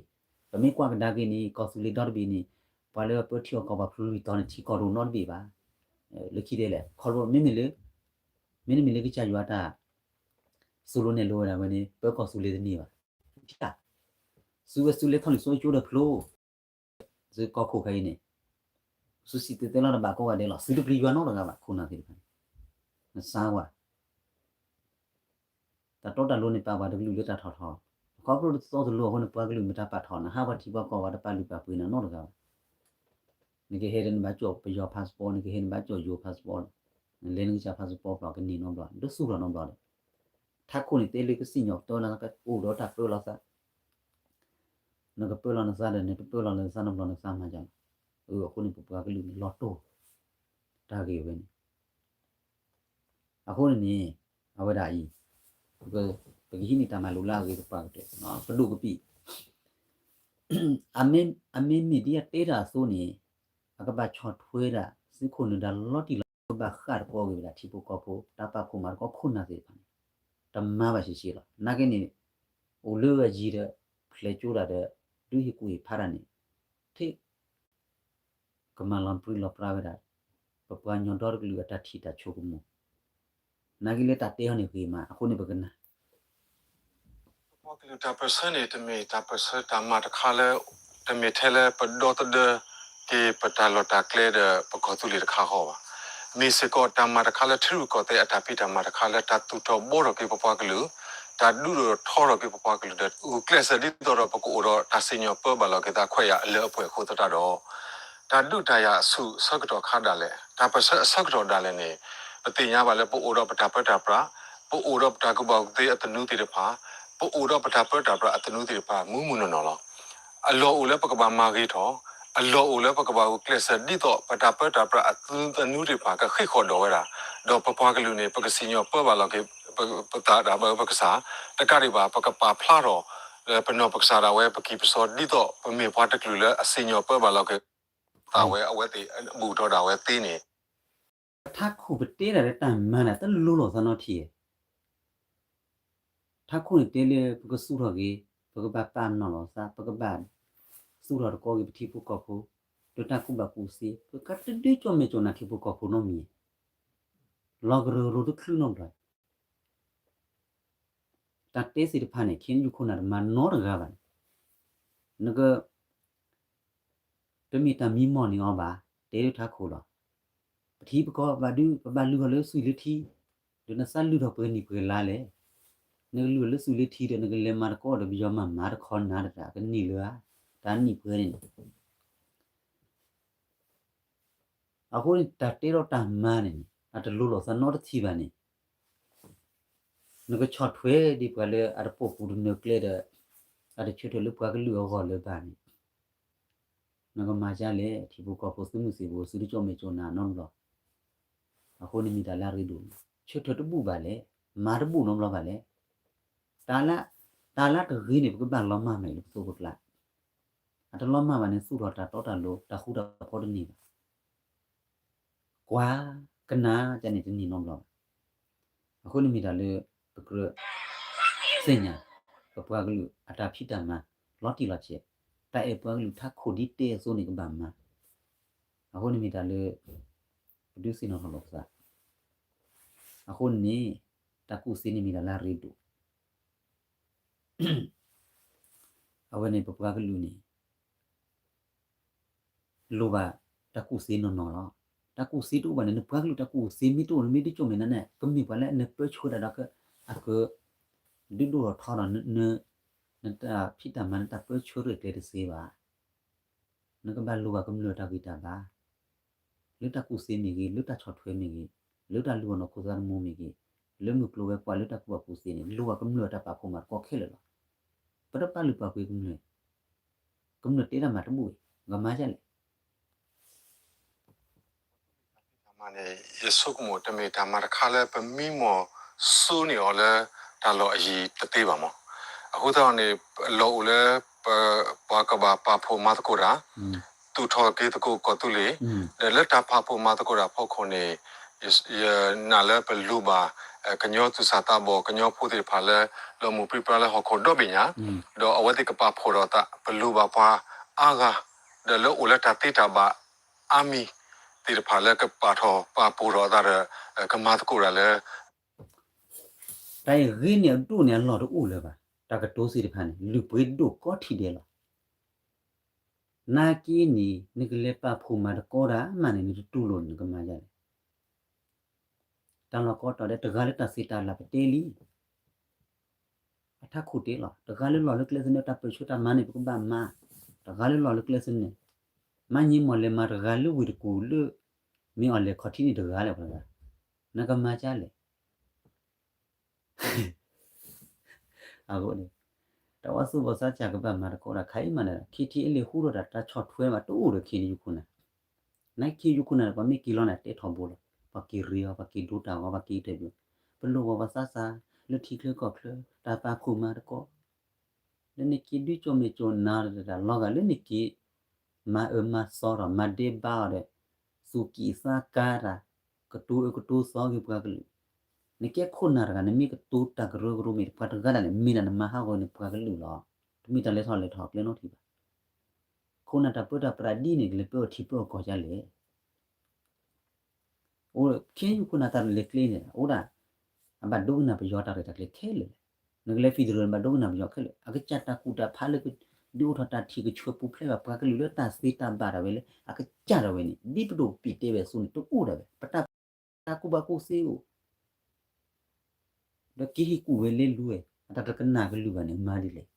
ပမ့ၢ်ကွၢ်ကဒါက့ၤန့ၣ် ကီၢ်သူလ့ၤဒီတဘ့ၣ်န့ၣ် ပှၤလၢပၢထံအီၣ်ကီၢ်ပှၤဖျိလွံၢ်တီၤန့ၣ် ထံကီၢ်တအိၣ်နီတဘ့ၣ်ဘၣ်. လၢခံဒဲးလဲၣ် ခီဖျိမ့မ့ၢ်လၢ မ့တမ့ၢ်လၢကစၢ်ယွၤတၢ် သိၣ်လိနဲၣ်လိဝဲဒၣ်ဝဲန့ၣ် ပၢကီၢ်သူလ့ၤတန့ၢ်ဘၣ်. သုဝဲသုလဲၤထီၣ်လံာ်စီဆှံကၠိဒီးဖျိ သုကီၢ်ခိၣ်ခဲအံၤန့ၣ် သုစံၣ်တဲၤတဲလီၤတဘၣ်ကိးဂၤဒဲးလီၤ. သုတပျံၤယွၤနီတဂၤဘၣ် ခိၣ်နၢ်သ့ၣ်တဖၣ်န့ၣ် နသါကွၢ် တၢ်တီတၢ်လိၤန့ၣ် ပာ်ပှၤတကလုာ်လၢတၢ်ထီၣ်ထီ, ခီဖျိတသီတလိၤအဃိန့ၣ် ပှၤကလုာ်မ့ၢ်တၢ်ပာ်ထီၣ် နဟးပှၤထံပှၤကီၢ်ပှၤတပာ်လုၢ်ပာ်ပှ့ၤနၤနီတဂၤဘၣ်. နကဟဲဒီးနဘၣ်ကၠီၣ်ပယီၤ passport နကဟဲနဘၣ်ကၠီၣ်ယိၤ passport န့ၣ် နလဲၤနကစၢ် passport ဖျီၣ်ကန့ၢ်နီတဘျီ ဒ်သူၣ်ထီၣ်နီတဘျီဒီး ထးခိၣ်န့ၣ်တဲလၢကစံၣ်ညီၣ်ပတၢ်လၢကအိၣ်ဒီးတၢ်ပၢလီၤသး နကပၢလီၤနသးဒီး နတပၢလီၤလၢသးနီတဘျီ နသးမၤယၤလီၤ. အဃိန့ၣ် ပပှၤကလုာ်န့ၣ် လီၤတိၢ် တၢ်ဂ့ၢ်ဝဲန့ၣ် အဃိန့ၣ်န့ၣ် အဝဲဒၣ်အံၤ ပကဟံးန့ၢ်တၢ်မၤလိာ်လၢအဂ့ၤသပှၢ်ကတၢၢ် ပဒိၣ်ကပံာ် အမ့မ့ၢ်ဒ်အတဲတၢ်အသိးန့ၣ် အကဘၣ်ဆီၣ်ထွဲဒၣ် သုးခိၣ်နၢၤဒါလီၤတံၢ်လီၤဆဲး ကဘၣ်ဃၣ်တကီအဂ့ၢ်ဝဲဒၣ် ထံဖိကီၢ်ဖိ တၢ်ပာ်ဖှိၣ်မၤသကိးခိၣ်နၢ်သ့ၣ်တဖၣ်န့ၣ် တမၤဘၣ်ရှဲရှဲလီၤ. နာ်က့န့ၣ် အိၣ်လၢအယံၤဒီး ဖျဲးကၠိဒၣ်ဒီး ဒုးဟ့ၣ်ကူၣ်ဟ့ၣ်ဖးတၢ်န့ၣ် ထံၣ် ကမၤလီၤပြံလီၤပြါဝဲဒၣ် ပပှၤကညီဒီတကလုာ်အတၢ်ထံၣ်တၢ်ဆိကမိၣ် နာ်က့လၢတၢ်တဲအီၤန့ၣ်ဂ့ၤမး အဃိန့ၣ်ပကနၣ် ပပှၤကလုာ်တၢ်ပၢၢ်ဆၢန့ၣ် တမ့ၢ်တၢ်ပၢၢ်ဆၢတၢ်မၤတခါလၢ တမ့ၢ်ထဲလၢပဒီသဒၢက့ၤပတၢ်လီၢ်တၢ်ကျဲဒီးပကီၢ်သူလ့ၤတခါဃီဘၣ်. မ့ၢ်စ့ၢ်ကီးတၢ်မၤတခါလၢထံရူၢ်ကီၢ်သဲးအတၢ်ဖံးတၢ်မၤတခါလၢတၢ်သူၣ်ထီၣ်ဘှီထီၣ်က့ၤပပှၤကလုာ်, တၢ်ဒုးထီၣ်ထီထီၣ်က့ၤပပှၤကလုာ်ဒီး ဂုာ်ကျဲးစၢးဒ်သိးဒီးပကအိၣ်ဒီးတၢ်စံၣ်ညီၣ်ပၢဘၣ်လီၤက့ၤသးခွဲးယာ်အလၢအပှဲၤအဃိသတးဒီး တၢ်ဒုးတၢ်ယၤအဆူၣ်အဆၢကတီၢ်ခါဒၣ်လဲာ်, တၢ်ပၢၢ်ဆၢအဆၢကတီၢ်ဒၣ်လဲာ်န့ၣ် ပသ့ၣ်ညါဘၣ်လၢပအိၣ်ဒီးပတၢ်ပၢတၢ်ပြး, ပအိၣ်ဒီးပတၢ်ကူၣ်ဘၣ်ကူၣ်သ့အသနူသ့ၣ်တဖၣ်, ပအိၣ်ဒီးပတၢ်ပၢတၢ်ပြးအသနူသ့ၣ်တဖၣ် မုၢ်မုၢ်နီၢ်နီၢ်လီၤ. အလီၢ်အိၣ်လၢပကဘၣ်မၤဂ့ၤထီၣ်, အလီၢ်အိၣ်လၢပကဘၣ်ဂုာ်ကျဲးစၢးဒ်သိး ပတၢ်ပၢတၢ်ပြးအသနူသ့ၣ်တဖၣ်ကဃ့ၢ်ဃီၣ်ဒီးဝဲဒၣ်, ဒီးပပှၤကလုာ်န့ၣ် ပကစံၣ်ညီၣ်ပၢဘၣ်လီၤက့ၤ ပသးဒၣ်ဝဲပကစၢ်, တကးဒံးဘၣ် ပကပာ်ဖျါထီၣ် ပနီၢ်ပကစၢ်ဒၣ်ဝဲ ပကံၢ်ပစီဒ်သိး ပမ့ၢ်ပှၤတကလုာ်လၢအစံၣ်ညီၣ်ပၢဘၣ်လီၤက့ၤ သးဝဲအဝဲသ့ၣ်အဘူၣ်ထီၣ်ဒၣ်ဝဲသ့န့ၣ် ထးခိၣ်ပတဲဒၣ်လၢတၢ်မၤန့ၣ် တလိၤလိာ်သးနီတထံၣ်, ထးခိၣ်န့ၣ်တဲလၢပကသူၣ်ထီၣ်က့ၤ, ပကဘၣ်ပာ်ပနီၣ်လိာ်သး, ပကဘၣ်သူၣ်ထီၣ်တကီက့ၤပထံဖိကီၢ်ဖိ, ဒီးတၢ်ကူၣ်ဘၣ်ကူၣ်သ့, ပကတဒုးကၠီၣ်မဲာ်ကၠီၣ်နါထံဖိကီၢ်ဖိနီတမံၤ, လီၤကရၢကရိတချုးနီတဘျီ တၢ်တဲသ့ၣ်တဖၣ်န့ၣ် ခဲအံၤယခိၣ်နၢ်တမၤနီတဂၤဘၣ်န့ၣ်, နက တမ့ၢ်တၢ်မံမီၢ်န့ၢ်အီၤဘၣ်, တဲဒၣ်ထးခိၣ်လီၤ. ပထံပကီၢ်ဘၣ်ဒုး ပဘၣ်လုၢ်အီၤလၢသွံၣ်လၢထံ, ဒီးနသးလုၢ်ထီၣ်ပှဲၤနံၣ်ပှဲၤလါလဲၣ်. နကလုၢ်အီၤလၢသွံၣ်လၢထံဒီး နကလဲၤမၤတကီၢ်ဒီး ပယီၤမၤမၤတခီနၤတတၢ် ကနံၣ်လၢဧါ, တၢ်နံၣ်ပှဲၤန့ၣ် အဃိန့ၣ် တၢ်တဲထီၣ်တၢ်မၤန့ၣ်န့ၣ် အတလိၤလိာ်သးနီတထံၣ်ဘၣ်န့ၣ်, နကဆီၣ်ထွဲဒံးပှၤလၢအတပိာ်ပူၤတနၢၤကျဲဒီး အတဆၢထၢၣ်လၢပှၤကလုာ်အဂီၢ်လၢၤဘၣ်န့ၣ်, နကမၤဒ်လဲၣ် ထံဖိကီၢ်ဖိသုးမုၢ်သံၣ်ဘိ သုတကၠီၣ်မဲာ်ကၠီၣ်နၤနီတဘျီ. အဃိန့ၣ်မ့ၢ်တၢ်လၢအရ့ဒိၣ်, ဆၢထၢၣ်တဘူၣ်ဘၣ်လဲၣ်, မၤတဘူၣ်နီတဘျီဘၣ်လဲၣ်. တၢ်လၢတဂ့ၤန့ၣ် ပကဘၣ်လီၤမၢ်မးအံၤလၢပသိပကျါ, အတလီၤမၢ်ဘၣ်န့ၣ် သူၣ်ထီၣ်တၢ်တီတၢ်လိၤ တၢ်ဃူတၢ်ဖိးတန့ၢ်ဘၣ်. ကွၢ်, ကနၣ်ကန့ၣ်တန့ၢ်နီတဘျီဘၣ်. အဃိန့ၣ်မ့ၢ်တၢ်လၢ ပကြၢးသ့ၣ်ညါ ပပှၤကလုာ်အတၢ်ဖံးတၢ်မၤ လီၤတံၢ်လီၤဆဲး, တၢ်အဲၣ်ပှၤကလုာ်ထးခိၣ်ဒ်တဲအသိးန့ၣ်ကဘၣ်မၤ. အဃိန့ၣ်မ့ၢ်တၢ်လၢ ပဒုးသ့ၣ်နီၣ်ထီၣ်လိာ်ပသး. အဃိန့ၣ် တၢ်ကူၣ်သ့န့ၣ်မ့ၢ်တၢ်လၢအရ့ဒိၣ် အဝဲန့ၣ် ပပှၤကလုာ်န့ၣ် လိၣ်ဘၣ်တၢ်ကူၣ်သ့နီၢ်နီၢ်လီၤ. တၢ်ကူၣ်သ့တအိၣ်ဘၣ်န့ၣ် နပှၤကလုာ်တၢ်ကူၣ်သ့မ့ၢ်တအိၣ် နမ့ၢ်ဒုးကၠိၣ်မဲာ်နၤန့ၣ် ကမ့ၢ်ပှၤလၢအနၢၤပၢဆှၢတၢ်ဒီး အက ဒုးဒိၣ်ထီၣ်ထီထီၣ် နတၢ်ဖံးတၢ်မၤ နတၢ်ပၢဆှၢရဲၣ်ကျဲၤတသ့ဘၣ်. နကဘၣ်လိၣ်ဘၣ်ကမျၢၢ်တၢ်ဂံၢ်တၢ်ဘါ လၢတၢ်ကူၣ်သ့မ့ၢ်ဂ့ၤ, လၢတၢ်ဆီၣ်ထွဲမ့ၢ်ဂ့ၤ, လၢတၢ်လုၢ်အီၣ်နီၢ်ခိသးသမူမ့ၢ်ဂ့ၤ, လၢမုၢ်ကျိၤဝဲၤကွာ်လၢတၢ်ကူၣ်ဘၣ်ကူၣ်သ့န့ၣ် လိၣ်ဘၣ်ကမျၢၢ်တၢ်ပာ်ဖှိၣ်မၤသကိးခဲလၢာ်လီၤ. ပတပာ်လုၢ်ပာ်ပှ့ၤကမျၢၢ်, ကမျၢၢ်တဲတၢ်မၤတဘူၣ်အံၤ ကမၤဒ်လဲၣ်. တၢ်မၤန့ၣ် ယဆိကမိၣ်တမ့ၢ်တၢ်မၤတခါလၢပမံမီၢ်စိန့ၢ်အီၤလၢတၢ်လီၢ်အယံၤတသ့ဘၣ်မး. အဃိသတးန့ၣ် လီၢ်အိၣ်လၢ ပ ပှၤကဘၣ်ပာ်ဖှိၣ်မၤသကိးတၢ်, သူၣ်ထီၣ်က့ၤသကိးကီၢ်သူလ့ၤ, ဒီးလၢတၢ်ပာ်ဖှိၣ်မၤသကိးတၢ်အဖီခိၣ်န့ၣ် ယနာ်လၢပလိၣ်ဘၣ် ကညီသူၣ်စၢ်သးဘီၣ် ကညီဖိသ့ၣ်တဖၣ်လၢ လီၤမုၢ်ပြံပြါလၢဟီၣ်ခိၣ်ဒီဘ့ၣ်ညါ, ဒီးအဝဲသ့ၣ်ကပာ်ဖှိၣ်ထီၣ်အသး ပလိၣ်ဘၣ်ပှၤအါဂၤ, ဒီးလၢအိၣ်လၢတၢ်သ့တၢ်ဘၣ်အါမံၤသ့ၣ်တဖၣ်လၢကပာ်ထီၣ်ပာ်ပှိၢ်ထီၣ်အသးဒီး ကမၤသကိးတၢ်လၢ တၢ်အံၤဂ့ၤန့ၢ်အဒိၣ်န့ၢ်အလီၢ်တအိၣ်လၢၤဘၣ်. တၢ်ကတိၤသ့ၣ်တဖၣ်န့ၣ် လုၢ်ပှ့ၤဒိၣ်ကီထံဒဲးလီၤ. နာ်က့န့ၣ် နကလဲၤပာ်ဖှိၣ်မၤသကိးတၢ်မးန့ၣ် နတတူၢ်လိာ်န့ၣ် နကမၤဒ်လဲၣ်. တၢ်လီၢ်ကိးတီၤဒဲး တဂၤလၢတၢ်သ့တၢ်လၢ်ပတဲလံ အထးခိၣ်တဲလီၤ. တဂၤလၢလီၢ်လၢကျဲသနၢၣ် တၢ်ပၢၢ်ဆၢတၢ်မၤန့ၣ် ပကဘၣ်မၤ, တဂၤလၢလီၢ်လၢကျဲသနၢၣ်, မၤညံမီၢ်လဲၤမၤတဂၤလၢဝ့ၢ်တကူၣ်လၢ မ့ၢ်အီၤလဲၤခီၣ်ထံးန့ၣ်တဂၤလဲၣ်ပှၤတဂၤ, နကမၤဒ်လဲၣ်. အဃိန့ၣ် တၢ်ဝဲသူၣ်ဘီၣ်သးစၢ်ကဘၣ်မၤသကိးတၢ်ခါအံၤမးန့ၣ် ခံထံအ့လ့ၣ်ဟူထီၣ်တၢ် တၢ်ဆီၣ်ထွဲဘၣ်တအိၣ်ဒီး ခ့ၣ်ယူခိၣ်နၢ်, နခ့ၣ်ယူခိၣ်နၢ်န့ၣ် ပှၤမ့ၢ်က့ၤလီၤန့ၣ် တဲထီဘိလီၤ. ပှၤက့ၤရ့အီၤ ပှၤက့ၤဒိတၢ်ဂီၤ ပှၤက့ၤတဲဘျုး, ပလိၣ်ဘၣ်ပှၤသးစၢ် လၢထံချၢကီၢ်ချၢ တၢ်ပာ်ဖှိၣ်မၤသကိး လၢနက့ၤဒုးကၠိၣ်မဲာ်ကၠိၣ်နါတၢ်လီၤဂာ်လၢနက့ၤ မၤအၢမၤသီထီၣ် မၤဒဲဘါအီၤဒီး သူၣ်ကံၢ်သးကါတၢ် ကတိၤအၢကတိၤသီက့ၤပှၤကလုာ်, နကဲခိၣ်နၢ်တဂၤ နမ့ၢ်ကတိၤတၢ်ကရၢကရိမ့ၢ်တပှၤတဂၤဒၣ်လဲာ် မ့ၢ်ဒၣ်နမၤဟးဂီၤန့ၢ်ပှၤကလုာ်လီၤ. တမ့ၢ်တၢ်လဲၤထီၣ်လဲၤထီၣ်ကျဲနီတထံၣ်ဘၣ်. ခိၣ်နၢ်တၢ်ပၢတၢ်ပြးဒ်န့ၣ် ကလဲၤပၢအီၤထံပၢအီၤကီၢ်ဒ်လဲၣ်. အိၣ် ခ့ၣ်ယူခိၣ်နၢ်တၢ်လဲၤကျဲန့ၣ် အိၣ်ဒၣ် အဘၣ်ဒိကနၣ်ပယီၤတၢ်ရဲၣ်တၢ်ကျဲၤခဲလၢာ်လီၤ. နကလဲၤ federal ဘၣ်ဒိကနၣ်ပယီၤခဲလၢာ်. အကစၢ်တၢ်ကူၣ်တၢ်ဖးလၢကဒုးအိၣ်ထီၣ်တၢ်ထံၣ်ကဆၢပူၤဖျဲးဘၣ်ပှၤကလုာ်လၢတၢ်သ့တၢ်ဘၣ်ဒၣ်ဝဲလၢ အကစၢ်ဒၣ်ဝဲန့ၣ် ဒ်ပဒိၣ်ပံာ်တဲဝဲအသိးန့ၣ် တအိၣ်ဒၣ်ဝဲ ပတၢ်ကူၣ်ဘၣ်ကူၣ်သ့အိၣ် ဒီးက့ၤဟ့ၣ်ကူၣ်ဝဲလဲၤလူဝဲ အတၢ်တကနၣ်ကလုၢ်ဘၣ်န့ၣ် မၤဒ်လဲၣ်.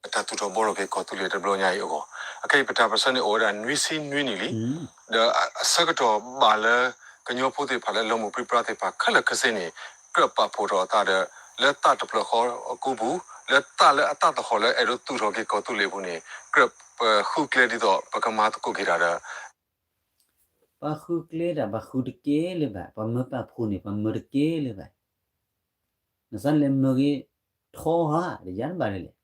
တၢ်သူၣ်ထီၣ်ဘှီထီၣ်က့ၤကီၢ်သူလ့ၤတဘျီညါအံၤအဂီၢ်, အခဲအံၤပတၢ်ပၢၢ်ဆၢန့ၣ်အိၣ်ဝဲဒၣ်နွံဆံနွံနံၣ်လံ, ဒီးအဆၢကတီၢ်ဘၣ်လၢ ကညီဖိသ့ၣ်တဖၣ်လၢလီၤမုၢ်ပြံပြါသ့ၣ်တဖၣ်ခဲလၢာ်ခဲဆ့န့ၣ် ကြၢးပာ်ဖှိၣ်ထီၣ်အသးဒီး လၢသးတဖျၢၣ်ဃီအကိပူၤ, လၢသးလၢအသးသဟီၣ်လၢအဲၣ်ဒိးသူၣ်ထီၣ်က့ၤကီၢ်သူလ့ၤအပူၤန့ၣ် ကြၢးပဃုကျဲဒ်သိးပကမၤသကိးက့ၤတၢ်ဒီး ပှၤဃုကျဲဒၣ် ပှၤဃုတကဲလၢၤဘၣ်, ပှၤမၢပာ်ဖှိၣ်န့ၣ် ပှၤမၢတကဲလၢၤဘၣ်. နသးလဲၤမၢဂ့ၤထီဧါ, ဒီးယၤတဘၣ်လၢလဲၣ်.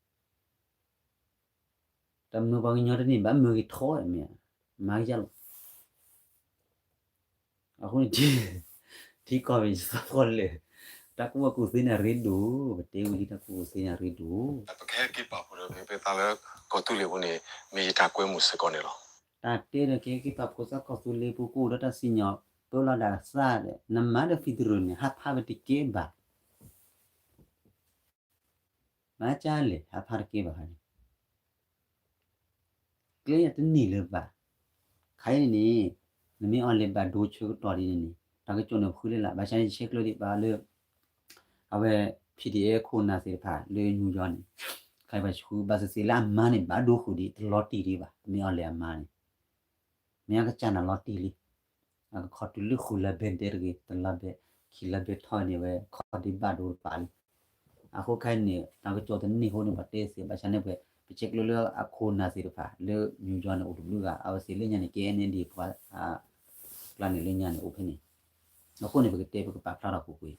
တၢ်မၢပှၤကညီတန့ၢ်ဘၣ် မၢဂ့ၤထီဧါ, မၤကယၤလီၤ. အဃိန့ၣ် ထံကီၢ်ပယီၤဖီလၢာ်, တၢ်ကူၣ်ဘၣ်ကူၣ်သ့န့ၣ်အရ့ဒိၣ်, ပတဲဝံၤလံတၢ်ကူၣ်ဘၣ်ကူၣ်သ့န့ၣ်အရ့ဒိၣ်. ပကဟဲက့ၤပာ်ဖှိၣ်ဒီးမ့ၢ်ပသးလၢကီၢ်သူလ့ၤပူၤန့ၣ် မ့ၢ်ယတၢ်ကွဲမုာ်စ့ၢ်ကီးန့ၣ်လီၤ. တၢ်တဲဒီးကဟဲက့ၤပာ်ဖှိၣ်သးကီၢ်သူလ့ၤပူၤ ကအိၣ်ဒီးတၢ်စံၣ်ညီၣ်ပၢလီၤဒၣ်သးဒီး နမၤဒီး federal န့ၣ် ဟးဖးဝဲတကဲဘၣ်. မၤကၢ်လဲၣ် ဟးဖးတကဲဘၣ်ခါန့ၣ် ကျဲတန့ၢ်လၢၤဘၣ်. ခါအံၤန့ၣ်န့ၣ် နမ့ၢ်အီၤလဲၤဘၣ်ဒိဆၢကတီၢ်ဒ်န့ၣ်န့ၣ် တၢ်ကစီၣ်န့ၣ်ဃုလၢ်လၢ် ဘၣ်ဆၣ်န့ၣ် ဆဲးကျၢဒံးဘၣ်လၢ အဝဲ PDF ခိၣ်နၢ်သ့ၣ်တဖၣ်လၢ New York န့ၣ် ခါအံၤဘၣ်ဆၣ်ဃု ဘၣ်သ့ၣ်သ့ၣ်လၢအမါန့ၣ် ဘၣ်ဒိဃုာ်ဒံးတလီၤတံၢ်ဒံးဘၣ် မ့ၢ်အီၤလဲၤအမါန့ၣ် မ့ၢ်အကစၢ်နၤလီၤတံၢ်လံ. အကခီတုၤလၢဃုလါဘဲတဲတဂ့ၤ တလါဘဲ ခံလါဘဲထီၣ်န့ၣ်ဝဲ ခီဒံးဘၣ်ဒိတပာ်လံ. အဃိခဲအံၤန့ၣ် တၢ်ကစီၣ်တန့ၢ်အဃိန့ၣ် ပှၤတဲသ့ ဘၣ်ဆၣ်န့ၣ်ပှဲၤ ပဆဲးကျၢလၢအခိၣ်နၢ်သ့ၣ်တဖၣ်လၢ New York န့ၣ် အိၣ်တဘျုးဂၤ အဝဲသ့ၣ်လၢညါန့ၣ် KNLA ပှၤ ကျါန့ၣ်လၢညါန့ၣ်အိၣ်ဖဲန့ၣ်. အဃိန့ၣ် ပကတဲပကပာ်ဖျါထီၣ်ပူၤကွံာ်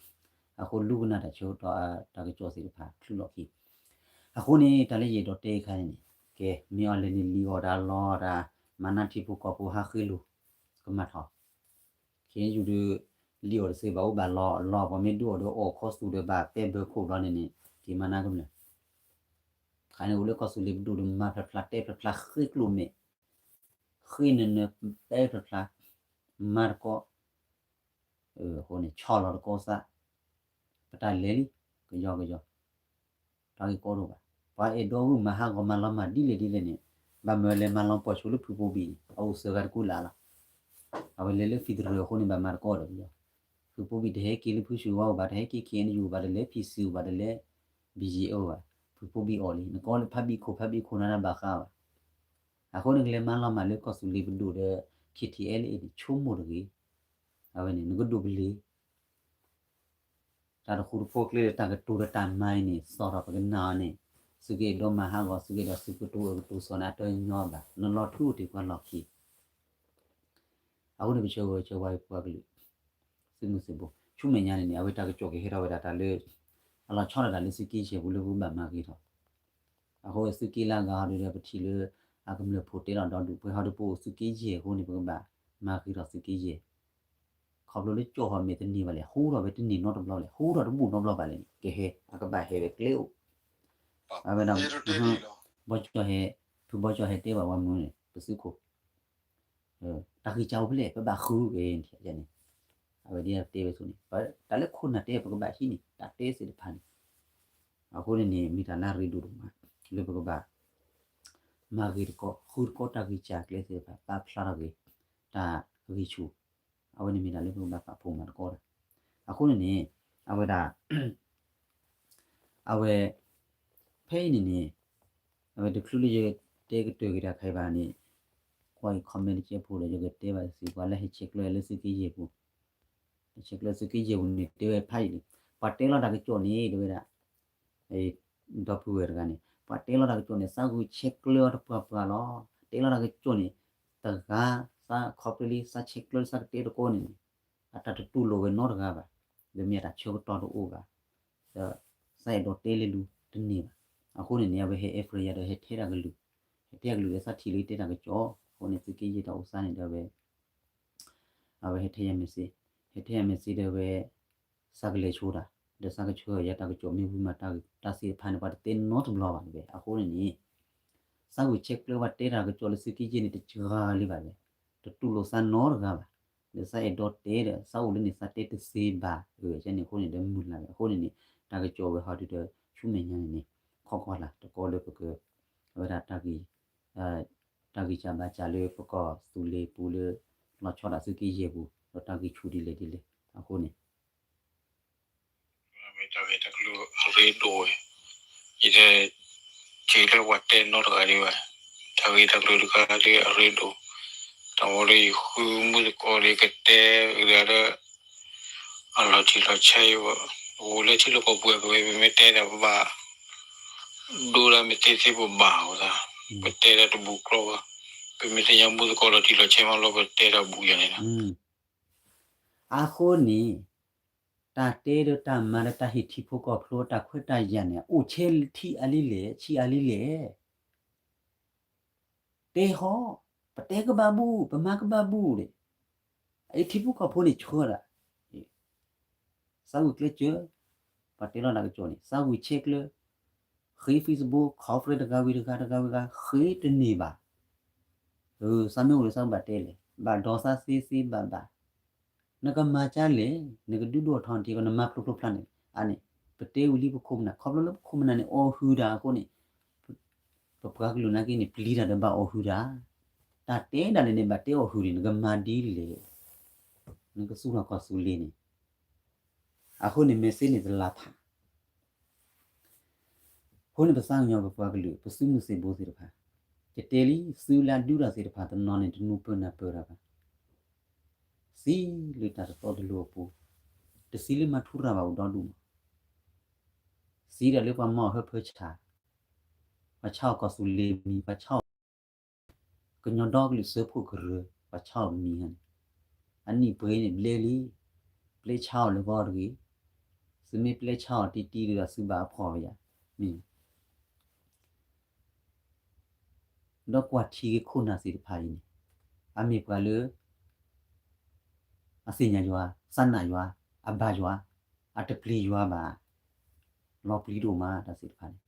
အဃိလူကနၣ်တၢ်ဆၢကတီၢ် တၢ်ကစီၣ်သ့ၣ်တဖၣ်ချုးလီၤခံ အဃိန့ၣ် တၢ်လၢယအဲၣ်ဒိးတဲခါန့ၣ်န့ၣ် ကဲ မ့ၢ်အီၤလဲၤန့ၣ်လံအီၣ်တၢ်လီတၢ် မၤနၢၤထံဖိကီၢ်ဖိဟးဃ့လိာ် ကမၤထီၣ် ခဲအံၤဒုး လံအီၣ်တသ့ဘၣ် အိၣ်ဘၣ်လီၤလီၤ ပှၤမ့ၢ်ဒုးအီၣ်ဒီးအီၣ်ခီဆူၣ်ဒီးဘၣ်ပဲဘၢခိၣ်ဘျီန့ၣ်န့ၣ် က့ၤမၤနၢၤကမျၢၢ် ခါန့ၣ်အိၣ်လၢကီၢ်သူလ့ၤပဒိၣ်ဒီးမၤဖျါဖျါတဲဖျါဖျါ ဃ့ကျိၣ်မဲာ် ဃ့နၢၤနၢၤတဲဖျါဖျါ မၤတကီ အဃိန့ၣ် ဆီၣ်လီၤတကီသး ပတၢ်လဲၤလံ ကယီကယီ တၢ်ဂ့ၢ်ကီတအိၣ်ဘၣ်. ပှၤအဲၣ်ဒိးဝံၣ်မၤဟးဂီၤမၤလီၤမၢ်ဒ်လဲၣ်ဒ်လဲၣ်န့ၣ် ဘၣ်မၢလဲၤမၤလီၤပှီၢ်ဆိလၢဖုဖိဘံၣ်န့ၣ် အအိၣ်စၢၤဂၤတကူလၢ်လီၤ. အဝဲလဲၤလၢ federal အဃိန့ၣ်ဘၣ်မၤတကီဒီးပယီၤ ဖုဖိဘံၣ်တဟဲက့ၤလၢဖုစူၤဝါအိၣ်ဘၣ် တဟဲက့ၤ KNU ဘၣ် တလဲၤ PC ဘၣ် တလဲၤ BGF ဘၣ် ဖုဖိဘံၣ်အီၣ်လံ နကီလၢဖးဘံၣ်ခိၣ် ဖးဘံၣ်ခိၣ်နၤတၢ်ဘၣ်ဃးဘၣ်. အဃိန့ၣ် ကလဲၤမၤလီၤမၢ်လၢကီၢ်သူလ့ၤပဒိၣ်ဒီး KTLA န့ၣ် ဆိကမိၣ်တဂ့ၤ. အဝဲန့ၣ် နကဒိၣ်ကလံၤ တၢ်တဃူတဖိးကျဲဒီးတၢ်ကတိၤဒီးတၢ်မၤအံၤန့ၣ် သိးက့ၤဒီးမၤဟးဂီၤ သိးက့ၤဒီးသုးကတိၤအကတိၤစီၤန့ၣ် အတညီဘၣ် နလီၤထူအိၣ်တ့ၢ်ပှၤလီၢ်ခံ အဃိန့ၣ် ပဆၢဂ့ၤဆၢဝါပှၤကလုာ် သုးမုၢ်သံၣ်ဘိ ဆူမဲာ်ညါန့ၣ်န့ၣ် အဝဲတၢ်ကစီၣ်ကဟဲထီၣ်ဝဲဒၣ်တၢ်လၢ အလီၤဆီဒၣ်တၢ်လၢသုးက့ယဲၢ်ပူၤလၢပဘၣ်မၤဂ့ၤထီၣ် အဃိသုးက့လၢအဂၤဟီဒုဒီးပထံၣ်လၢ အကမျၢၢ်ဖိတဲလီၤဒီဒူၣ် ပှဲၤဟီဒုပအိၣ်သုးက့ယဲၢ်အဃိန့ၣ် ပကဘၣ်မၤဂ့ၤထီၣ်သုးက့ယဲၢ် ခီဖျိလၢကၠီၣ်ဟီၣ်မဲာ်တန့ၢ်ဘၣ်လဲၣ် ဟူထီၣ်ဝဲတန့ၢ်နီတဘျီလဲၣ် ဟူထီၣ်တဘူၣ်နီတဘျီဘၣ်လဲၣ်န့ၣ် ကဟဲ အကဘၣ်ဟဲဝဲကျဲအိၣ် အဝဲဒၣ် ဘီကၠီၣ်ဟဲ ဖုဘီကၠီၣ်ဟဲတဲဘၣ်ပှၤမုၢ်န့ၣ် ပသုးခိၣ် တၢ်ဂံၢ်စၢ်အိၣ်ဖဲလဲၣ် ပဘၣ်ဃုန့ၣ် အဝဲဒ်တဲဝဲဆိန့ၣ် တၢ်လၢခိၣ်နၢ်တဲ ပကဘၣ်ဟံးန့ၣ် တၢ်တဲသ့ၣ်တဖၣ်န့ၣ် အဃိန့ၣ်န့ၣ် မ့ၢ်တၢ်လၢအရ့ဒိၣ်ဒိၣ်မး လၢပကဘၣ် မၤဂ့ၤတကီၢ် ဃုတကီၢ်တၢ်ဂံၢ်စၢ်ကျဲသ့ၣ်တဖၣ် ပာ်ဖျါထီၣ်က့ၤ တၢ်ဂံၢ်ဆူၣ် အဝဲန့ၣ်မ့ၢ်တၢ်လၢပကဘၣ်ပာ်ဖှိၣ်မၤတကီၢ်တၢ် အဃိန့ၣ်န့ၣ် အဝဲဒၣ် အဝဲ ဖဲအံၤန့ၣ်န့ၣ် အဝဲတချုးလၢယတဲကတၢၢ်က့ၤတၢ်ခါအံၤဘၣ်န့ၣ် ကွၢ်အံၤ comment တကဲဖိဒီး ယကတဲဘၣ်စ့ၢ်ကီး ပှၤလၢဟဲဆဲးကျၢလၢသုးက့ယဲၢ်ပူၤ ဟဲဆဲးကျၢသုးက့ယဲၢ်ပူၤန့ၣ် တဲဝဲဖးအံၤန့ၣ် ပှၤတဲလီၤတၢ်ကစီၣ်န့ၣ် တဲဝဲဒၣ် ဒီပုၢ်ဝဲၢ်တဂၤန့ၣ် ပှၤတဲလီၤတၢ်ကစီၣ်န့ၣ် သးဂုာ်ဆဲးကျၢအီၤတပှၢ်ပှၢ်လီၤ. တဲလီၤတၢ်ကစီၣ်န့ၣ် တဂၤ သးခီဖျိလံ သးဆဲးကျၢသးကတဲတကိးန့ၣ်န့ၣ် အတၢ်တတူၢ်လိာ်ဝဲနီတဂၤဘၣ်. ဒီးမ့ၢ်အတၢ်ဆၢကတီၢ်တအိၣ်ဘၣ်. ဒီးသးအဲၣ်ဒိးတဲလၢလူတန့ၢ်ဘၣ်. အဃိန့ၣ်န့ၣ် အဝဲဟဲ effort ယၤဒီးဟဲထဲတၢ်ကလုၢ်, ဟဲထဲတၢ်ကလုၢ်ဒီးသးထံၣ်လၢတဲတၢ်ကစီၣ်, အဃိန့ၣ်သုးက့ယဲၢ်တၢ်အိၣ်သးန့ၣ်ဒီးဝဲ အဝဲဟဲထဲယၤ message, ဟဲထဲယၤ message ဒီးဝဲ သးကလဲၤဆိတၢ်, ဒီးသးကဆှၢယၤတၢ်ကစီၣ်မ့ၢ်ဝံၤမး တၢ်သ့ၣ်တဖၣ်န့ၣ် ပှၤတတဲနီတဘျီဘၣ်တဝဲ. အဃိန့ၣ်န့ၣ် သးဂုာ်ဆဲးကျၢဘၣ်တဲတၢ်ကစီၣ်လၢသုးက့ယဲၢ်န့ၣ် တစှၤလံဘၣ်ဝဲ, တတူၢ်လိာ်သးနီတဂၤဘၣ်. ဒီးသးအဲၣ်ဒိးတဲဒီး သးအိၣ်လၢန့ၣ်သးတဲတသ့ဘၣ်, အန့ၣ်အဃိန့ၣ်ဒီးမုၢ်လၢ်ဝဲ. အဃိန့ၣ်န့ၣ် တၢ်ကစီၣ်ဝဲဟီဒုဒီး ဆူမဲာ်ညါန့ၣ်န့ၣ် ခီကီၢ်လၢ်တကီၢ်လၢပက အဝဲဒၣ် တၢ်ဂံၢ်စၢ်ဘါစၢ်လၢပကီၢ်သူလ့ၤပူၤလၢ လီၤဆီဒၣ်သုးက့ယဲၢ်ပူၤ ဒီးတၢ်ဂံၢ်ဆူၣ်ဒ်လဲၣ်ဒ်လဲၣ်အဃိန့ၣ် တၢ်ဂ့ၢ်တၢ်ကျိၤအရ့ဒိၣ်ဝဲ, ယတဲ က့ၤလၢပှၤတဲနီတဂၤဒံးဘၣ်, တၢ်ဂ့ၢ်တၢ်ကျိၤတခါဒ်အရ့ဒိၣ်, တၢ်ဝဲလၢယဃုမုၢ်သကိးဒီးကတဲဂၤဒီး အလီၤတံၢ်လီၤဆဲး, အိၣ်လၢထံလီၢ်ကီၢ်ပူၤ ပမ့ၢ်တဲတၢ်ပဘၣ် ဒိဒၣ်မ့ၢ်သ့သ့ပဘၣ်အသး, ပတဲတၢ်တဘူးကြီဘၣ်, ပမ့ၢ်သ့ၣ်ညါမုၢ်သကိးလီၤတံၢ်လီၤဆဲးမးလီၤ ပတဲတၢ်ဘူးယၤန့ၣ်လီၤ. အဃိန့ၣ် တၢ်တဲဒီးတၢ်မၤဒီးတၢ်ဟ့ၣ်ထံဖိကီၢ်ဖိတၢ်ခွဲးတၢ်ယာ်န့ၣ် အိၣ်ဆဲးထံအါလံလဲၣ် ဆံးအါလံလဲၣ် တဲဟီ, ပတဲကဘၣ်ဘူး ပမၤကဘၣ်ဘူးဒီး အအံၤထံဖိကီၢ်ဖိန့ၣ်ဆှၢဒၣ် သးဂုာ်ကျဲးစၢး, ပှၤတဲလီၤတၢ်ကစီၣ်န့ၣ် သးဂုာ်ဆဲးကျၢ, ဃ့ Facebook ခီဖျိတဂၤဝံၤတဂၤ တဂၤဝံၤတဂၤ ဃ့တန့ၢ်ဘၣ်. သးမ့ၢ်အိၣ်ဒီးသးကဘၣ်တဲလဲၣ်, ဘၣ်ဒီးသးသ့သ့ဘၣ်ဘၣ်, နကမၤကလဲၣ်, နကဒုးဒိၣ်ထီၣ်ထံကီၢ် နမၤဖျိဖျိဖျါန့ၣ် အန့ၣ် ပတဲဝံၤလံပခိၣ်ပနၢ် ခီဖျိလၢပခိၣ်ပနၢ်န့ၣ် အီၣ်ဟုၣ်တၢ်အဃိန့ၣ် ပပှၤကလုာ်နာ်က့န့ၣ် ပျံၤတၢ်ဒီးဘၣ်အီၣ်ဟုၣ်တၢ်, တၢ်တဲဒၣ်လဲာ်န့ၣ် ဘၣ်တဲအီၣ်ဟုၣ်န့ၣ် နကမၤဒ်လဲၣ်, နကသူၣ်ထီၣ်ကီၢ်သူလ့ၤန့ၣ်, အဃိန့ၣ် message န့ၣ်တလၢ်ဖး အဃိန့ၣ် ပသးကညီၤပပှၤကလုာ် ပသုးမုၢ်သံၣ်ဘိသ့ၣ်တဖၣ်, ယတဲလံ သုးလၢအဒုးတၢ်သ့ၣ်တဖၣ် တနီၤန့ၣ် တနူၤပၢၢ်နၢ်ပၢၢ်တၢ်ဘၣ်, သံလၢတၢ်တတီတလိၤအပူၤ, တသံလၢမၤထူရၤဘၣ်အိၣ်ဒီဒူၣ်မး, သံဒၣ်လၢပှၤမၤအီၣ်ဟၢဖၢဆၣ်, ပှၤဆါအီၣ်ကီၢ်သူလ့ၤမံၤ, ပှၤဆါအီၣ် ကညီဒီကလုာ်စၢဖှိၣ်ကရၢ, ပှၤဆါအီၣ်မံၤန့ၣ်, အနံၣ်ပှဲၤန့ၣ်ဘျဲလံ, ပျဲဆါအီၣ်လၢဂီၢ်တဂ့ၤ, သုမ့ၢ်ပျဲဆါအီၣ်တံၢ်တံၢ်ဒီး သုဘၣ်အဖှီၣ်ဝဲယၤ, မ့ၢ် ဒီးကွၢ်ထံဂ့ၤခိၣ်နၢ်သ့ၣ်တဖၣ်အံၤန့ၣ်, အမ့ၢ်ပှၤလၢ အသ့ၣ်ညါယွၤ, သးနာ်ယွၤ, အဘၣ်ယွၤ, အတပျံၤယွၤဘၣ်, လီၤပျံၤဒိၣ်မးတၢ်သ့ၣ်တဖၣ်န့ၣ်.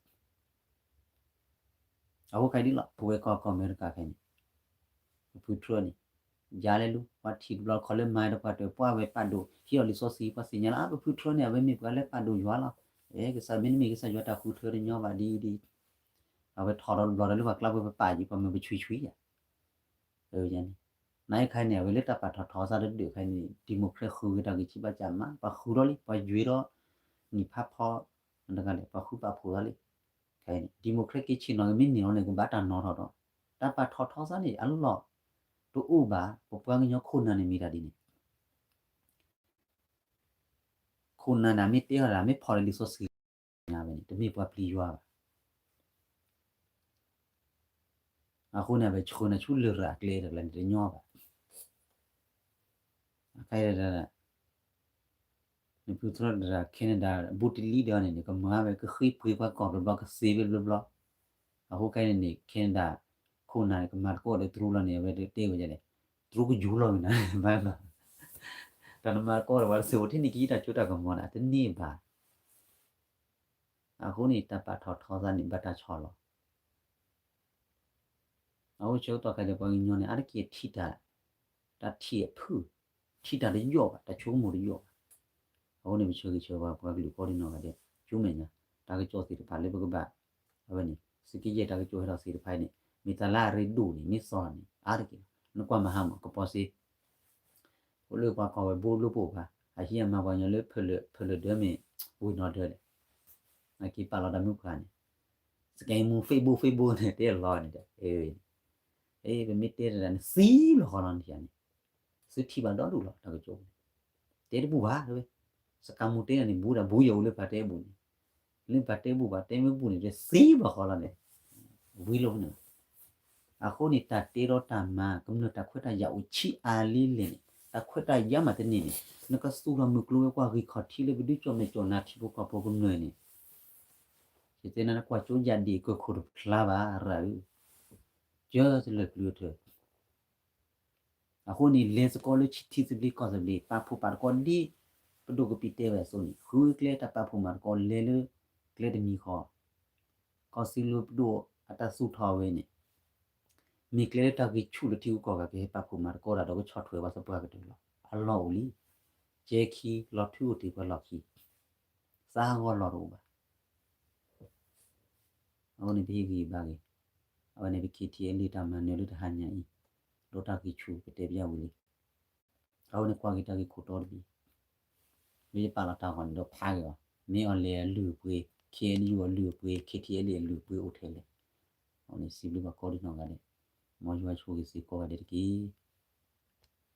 အဃိခဲအံၤဒ်လီၤ ပဝဲကီၢ်ကီၢ်အမဲရကၤခဲအံၤန့ၣ်, ပဖုထြၢန့ၣ်, ယၤလဲၤလူၤ ပှၤထံၣ်တဘျီတခီလၢမၤဒီးပှၤတပှၢ်ဝဲပာ်ဒိၣ် ဟံးအီၤလံာ်စီဆှံ ပှၤသ့ၣ်ညါလီၤ အါ ပဖုထြၢန့ၣ် အဝဲမ့ၢ်ပှၤလၢပာ်ဒိၣ်ယွၤလီၤ. အဲ ကစၢ်မ့တမ့ၢ်ကစၢ်ယွၤတၢ်ဃုထၢတညီဘၣ်ဒ်အံၤဒ်အံၤ, အဝဲထီၣ်ဒီးတဘျီဒီးလၢပှၤကျါပှၤပပာ်ယံၤ ပှၤမၢပဆွံဆွံယၤ န့ၣ်, နာ်ယခါန့ၣ် အဝဲလၢတၢ်ပာ်ထီၣ်ထီသးတဒၢးခါန့ၣ် Democrat ဃုက့ၤတၢ်ဂံၢ်ဆံးဘၣ်ကၢ်မး ပှၤဃုထီၣ်လံ ပှၤယွဲထီၣ် နံၣ်ဖးဖီ တဂၤလဲၣ် ပှၤဃုပာ်ဖှိၣ်သးလံ. ခဲအံၤန့ၣ် Democrat က့ၤဆ့ၣ်နီၤက့ၤမ့ၢ်န့ၢ်လီၤန့ၣ် ကဘၣ်တၢ်နီၤထီၣ်ဒီး တၢ်ပာ်ထီၣ်ထီသးန့ၣ် အလီၢ်တအိၣ်ဘၣ်. ပပှၤကညီခိၣ်နၢ်န့ၣ်မ့ၢ်တၢ်ဒ်န့ၣ် ခိၣ်နၢ်န့ၣ် မ့ၢ်တဲဃီၤဒၣ် မ့ၢ်ဖီၣ်လၢလံာ်စီဆှံ ဝဲန့ၣ် တမ့ၢ်ပှၤပျံၤယွၤဘၣ်. အဃိန့ၣ် အဝဲဆှၢနၤဆူလရာ်ကျဲတကျဲန့ၣ် တညီဘၣ်. အခဲအံၤ နဖုထြၢတရၣ် Canada ဘူးတလံဒီးန့ၣ် ကမၤဝဲကဃ့ပှ့ၤပှၤကီၢ်ဘျီဘျီ ကသ့ဝဲဘျီဘျီ. အဃိခဲအံၤန့ၣ် Canada ခိၣ်နၢ်န့ၣ် ကမၤသကိးဒီးတရူးလီၤန့ၣ် အဝဲတဲဝဲဒ်လဲၣ်, တရူးကယူၤလီၤဝဲနၤ မၤလီၤ. တၢ်နမၤသကိးဒီးပှၤတသ့အိၣ်ထဲန့ၣ် ကဟံးတၢ်ကၠိတၢ်ကမီၤန့ၣ် တန့ၢ်ဘၣ်. အဃိန့ၣ် တၢ်ပာ်ထီၣ်ထီသးန့ၣ် ဘၣ်တၢ်ဆီၣ်လီၤ. အဃိဆၢကတီၢ်ခဲအံၤ ပှၤကညီန့ၣ် အါတက့ၢ်ထံၣ်တၢ်, တၢ်ထံၣ်အဖုၣ်, ထံၣ်တၢ်တယိာ်ဘၣ်, တၢ်ဆိကမိၣ်တယိာ်ဘၣ်. အဃိန့ၣ် ပဆၢဂ့ၤဆၢဝါပှၤကလုာ်ကိးဒံနီၢ်ဂၤဒဲး ဆူမဲာ်ညါ, တၢ်ကစီၣ်သ့ၣ်တဖၣ်လၢပကဘၣ်, အဝဲန့ၣ် သုးက့ယဲၢ်တၢ်ကစီၣ်ဟဲထီၣ်သ့ၣ်တဖၣ်အံၤန့ၣ် မ့ၢ်တၢ်လၢအရ့ဒိၣ်န့ၣ် မ့ၢ်သီန့ၣ် အါတက့ၢ်လီၤ. နကွၢ်မဟါမး ကပီၤစ့ အိၣ်လၢပှၤကိးဝဲဘိလိၣ်ပိၣ်ပှၤ, အဟံးအမါပှၤကညီလၢ ဖၢလၢၢ်ဒၢမ့ၢ် ဝ့ၢ်နီၢ်ဒၢလဲၣ်, အက့ၤပာ်လီၤတၢ်မုၣ်ပှၢ်န့ၣ်, စကဲမူ Facebook Facebookန့ၣ် တဲလီၤန့ၣ်ဒီး, အ့ ပမ့ၢ်တဲတၢ်န့ၣ် သံလီၤဃီလီၤန့ၣ်, သုထံၣ်ဘၣ်ဒီဒူၣ်လီၤ တၢ်ကစီၣ်န့ၣ်, တဲတဘူၣ်ဘၣ်ဝဲ, စကဲမူတဲတၢ်န့ၣ် ဘူးဒၣ်ဘူးယဲၢ်အိၣ်လၢပှၤတဲဘူးန့ၣ်, လၢပှၤတဲဘူးဘၣ် တဲမ့ၢ်ဘူးန့ၣ် တဲသံလီၤဃီလီၤန့ၣ်, ဝံၤလီၤန့ၣ် အဃိန့ၣ် တၢ်တဲဒီးတၢ်မၤ ကမျၢၢ်တၢ်ခွဲးတၢ်ယာ်အိၣ်ဆံးအါလံလဲၣ်န့ၣ် တၢ်ခွဲးတၢ်ယာ်မးတန့ၢ်န့ၣ် နကသူၣ်ထီၣ်မုၢ်ကျိၤဝဲၤကွာ်ဂံၢ်ခီၣ်ထံးလၢပဒုးကၠီၣ်မဲာ်ကၠီၣ်နါထံဖိကီၢ်ဖိကမျၢၢ်န့ၣ်, ယတဲနၤ နကွၢ်ကၠိယၢ်ဒံးကၢၢ်ခိၣ်တဖျါဘၣ် ရၤဧၢ, ကၢတလၢာ်ပျုၤအထၢၣ် အဃိန့ၣ် လဲၤသကိးလၢထံသဘျ့ကီၢ်သဘျ့ ပာ်ဖှိၣ်ပာ်သကိးဒ် ပဒိၣ်ကပံာ်တဲဝဲအသိးန့ၣ် ဃုကျဲတၢ်ပာ်ဖှိၣ်မၤသကိးလဲၤလၢ ကျဲတမံၤဃီ ကီၢ်စံလိပဒိၣ်အတၢ်သူၣ်ထီၣ်ဝဲန့ၣ် မ့ၢ်ကျဲလၢတၢ်ဂံၢ်ဆူၣ်လၢထံဂုၤကီၢ်ဂၤကဟဲပာ်ဖှိၣ်မၤသကိးတၢ်ဒီးကဆီၣ်ထွဲပှၤသပှၢ်ကတၢၢ်လီၤ. အလီၢ်အိၣ်လံ. ကဲခံလီၤထွံအိၣ်တ့ၢ်ပှၤလီၢ်ခံ သးဟးဂီၤလီၢ်တအိၣ်ဘၣ်. အဃိန့ၣ် ပဟ့ၣ်ဂံၢ်ဘါဂ့ၤ, အဝဲန့ၣ် ပ KTLA တၢ်မၤနၢၤလၢတဟါညါအံၤ, ဒီးတၢ်ဂံၢ်ဆူၣ်ပတဲပျဲဝံၤလံ. အဃိန့ၣ် ကွၢ်က့ၤတၢ်ဂ့ၢ်ခိၣ်တီတဘ့ၣ်, လၢယပာ်လီၤတၢ်ဂီၤန့ၣ်ဒီးဖးက့ၤအီၤ, မ့ၢ်အီၤလဲၤအလုၢ်အပှ့ၤ, KNU အလုၢ်အပှ့ၤ, KTLA အလုၢ်အပှ့ၤအိၣ်ထဲလဲၣ်. အဃိန့ၣ် စံးဘျုးဘၣ်ကိးဒံနီၢ်ဂၤဒဲး, မ်ယွၤဆိၣ်ဂ့ၤသုကိးဂၤဒဲးတက့ၢ်.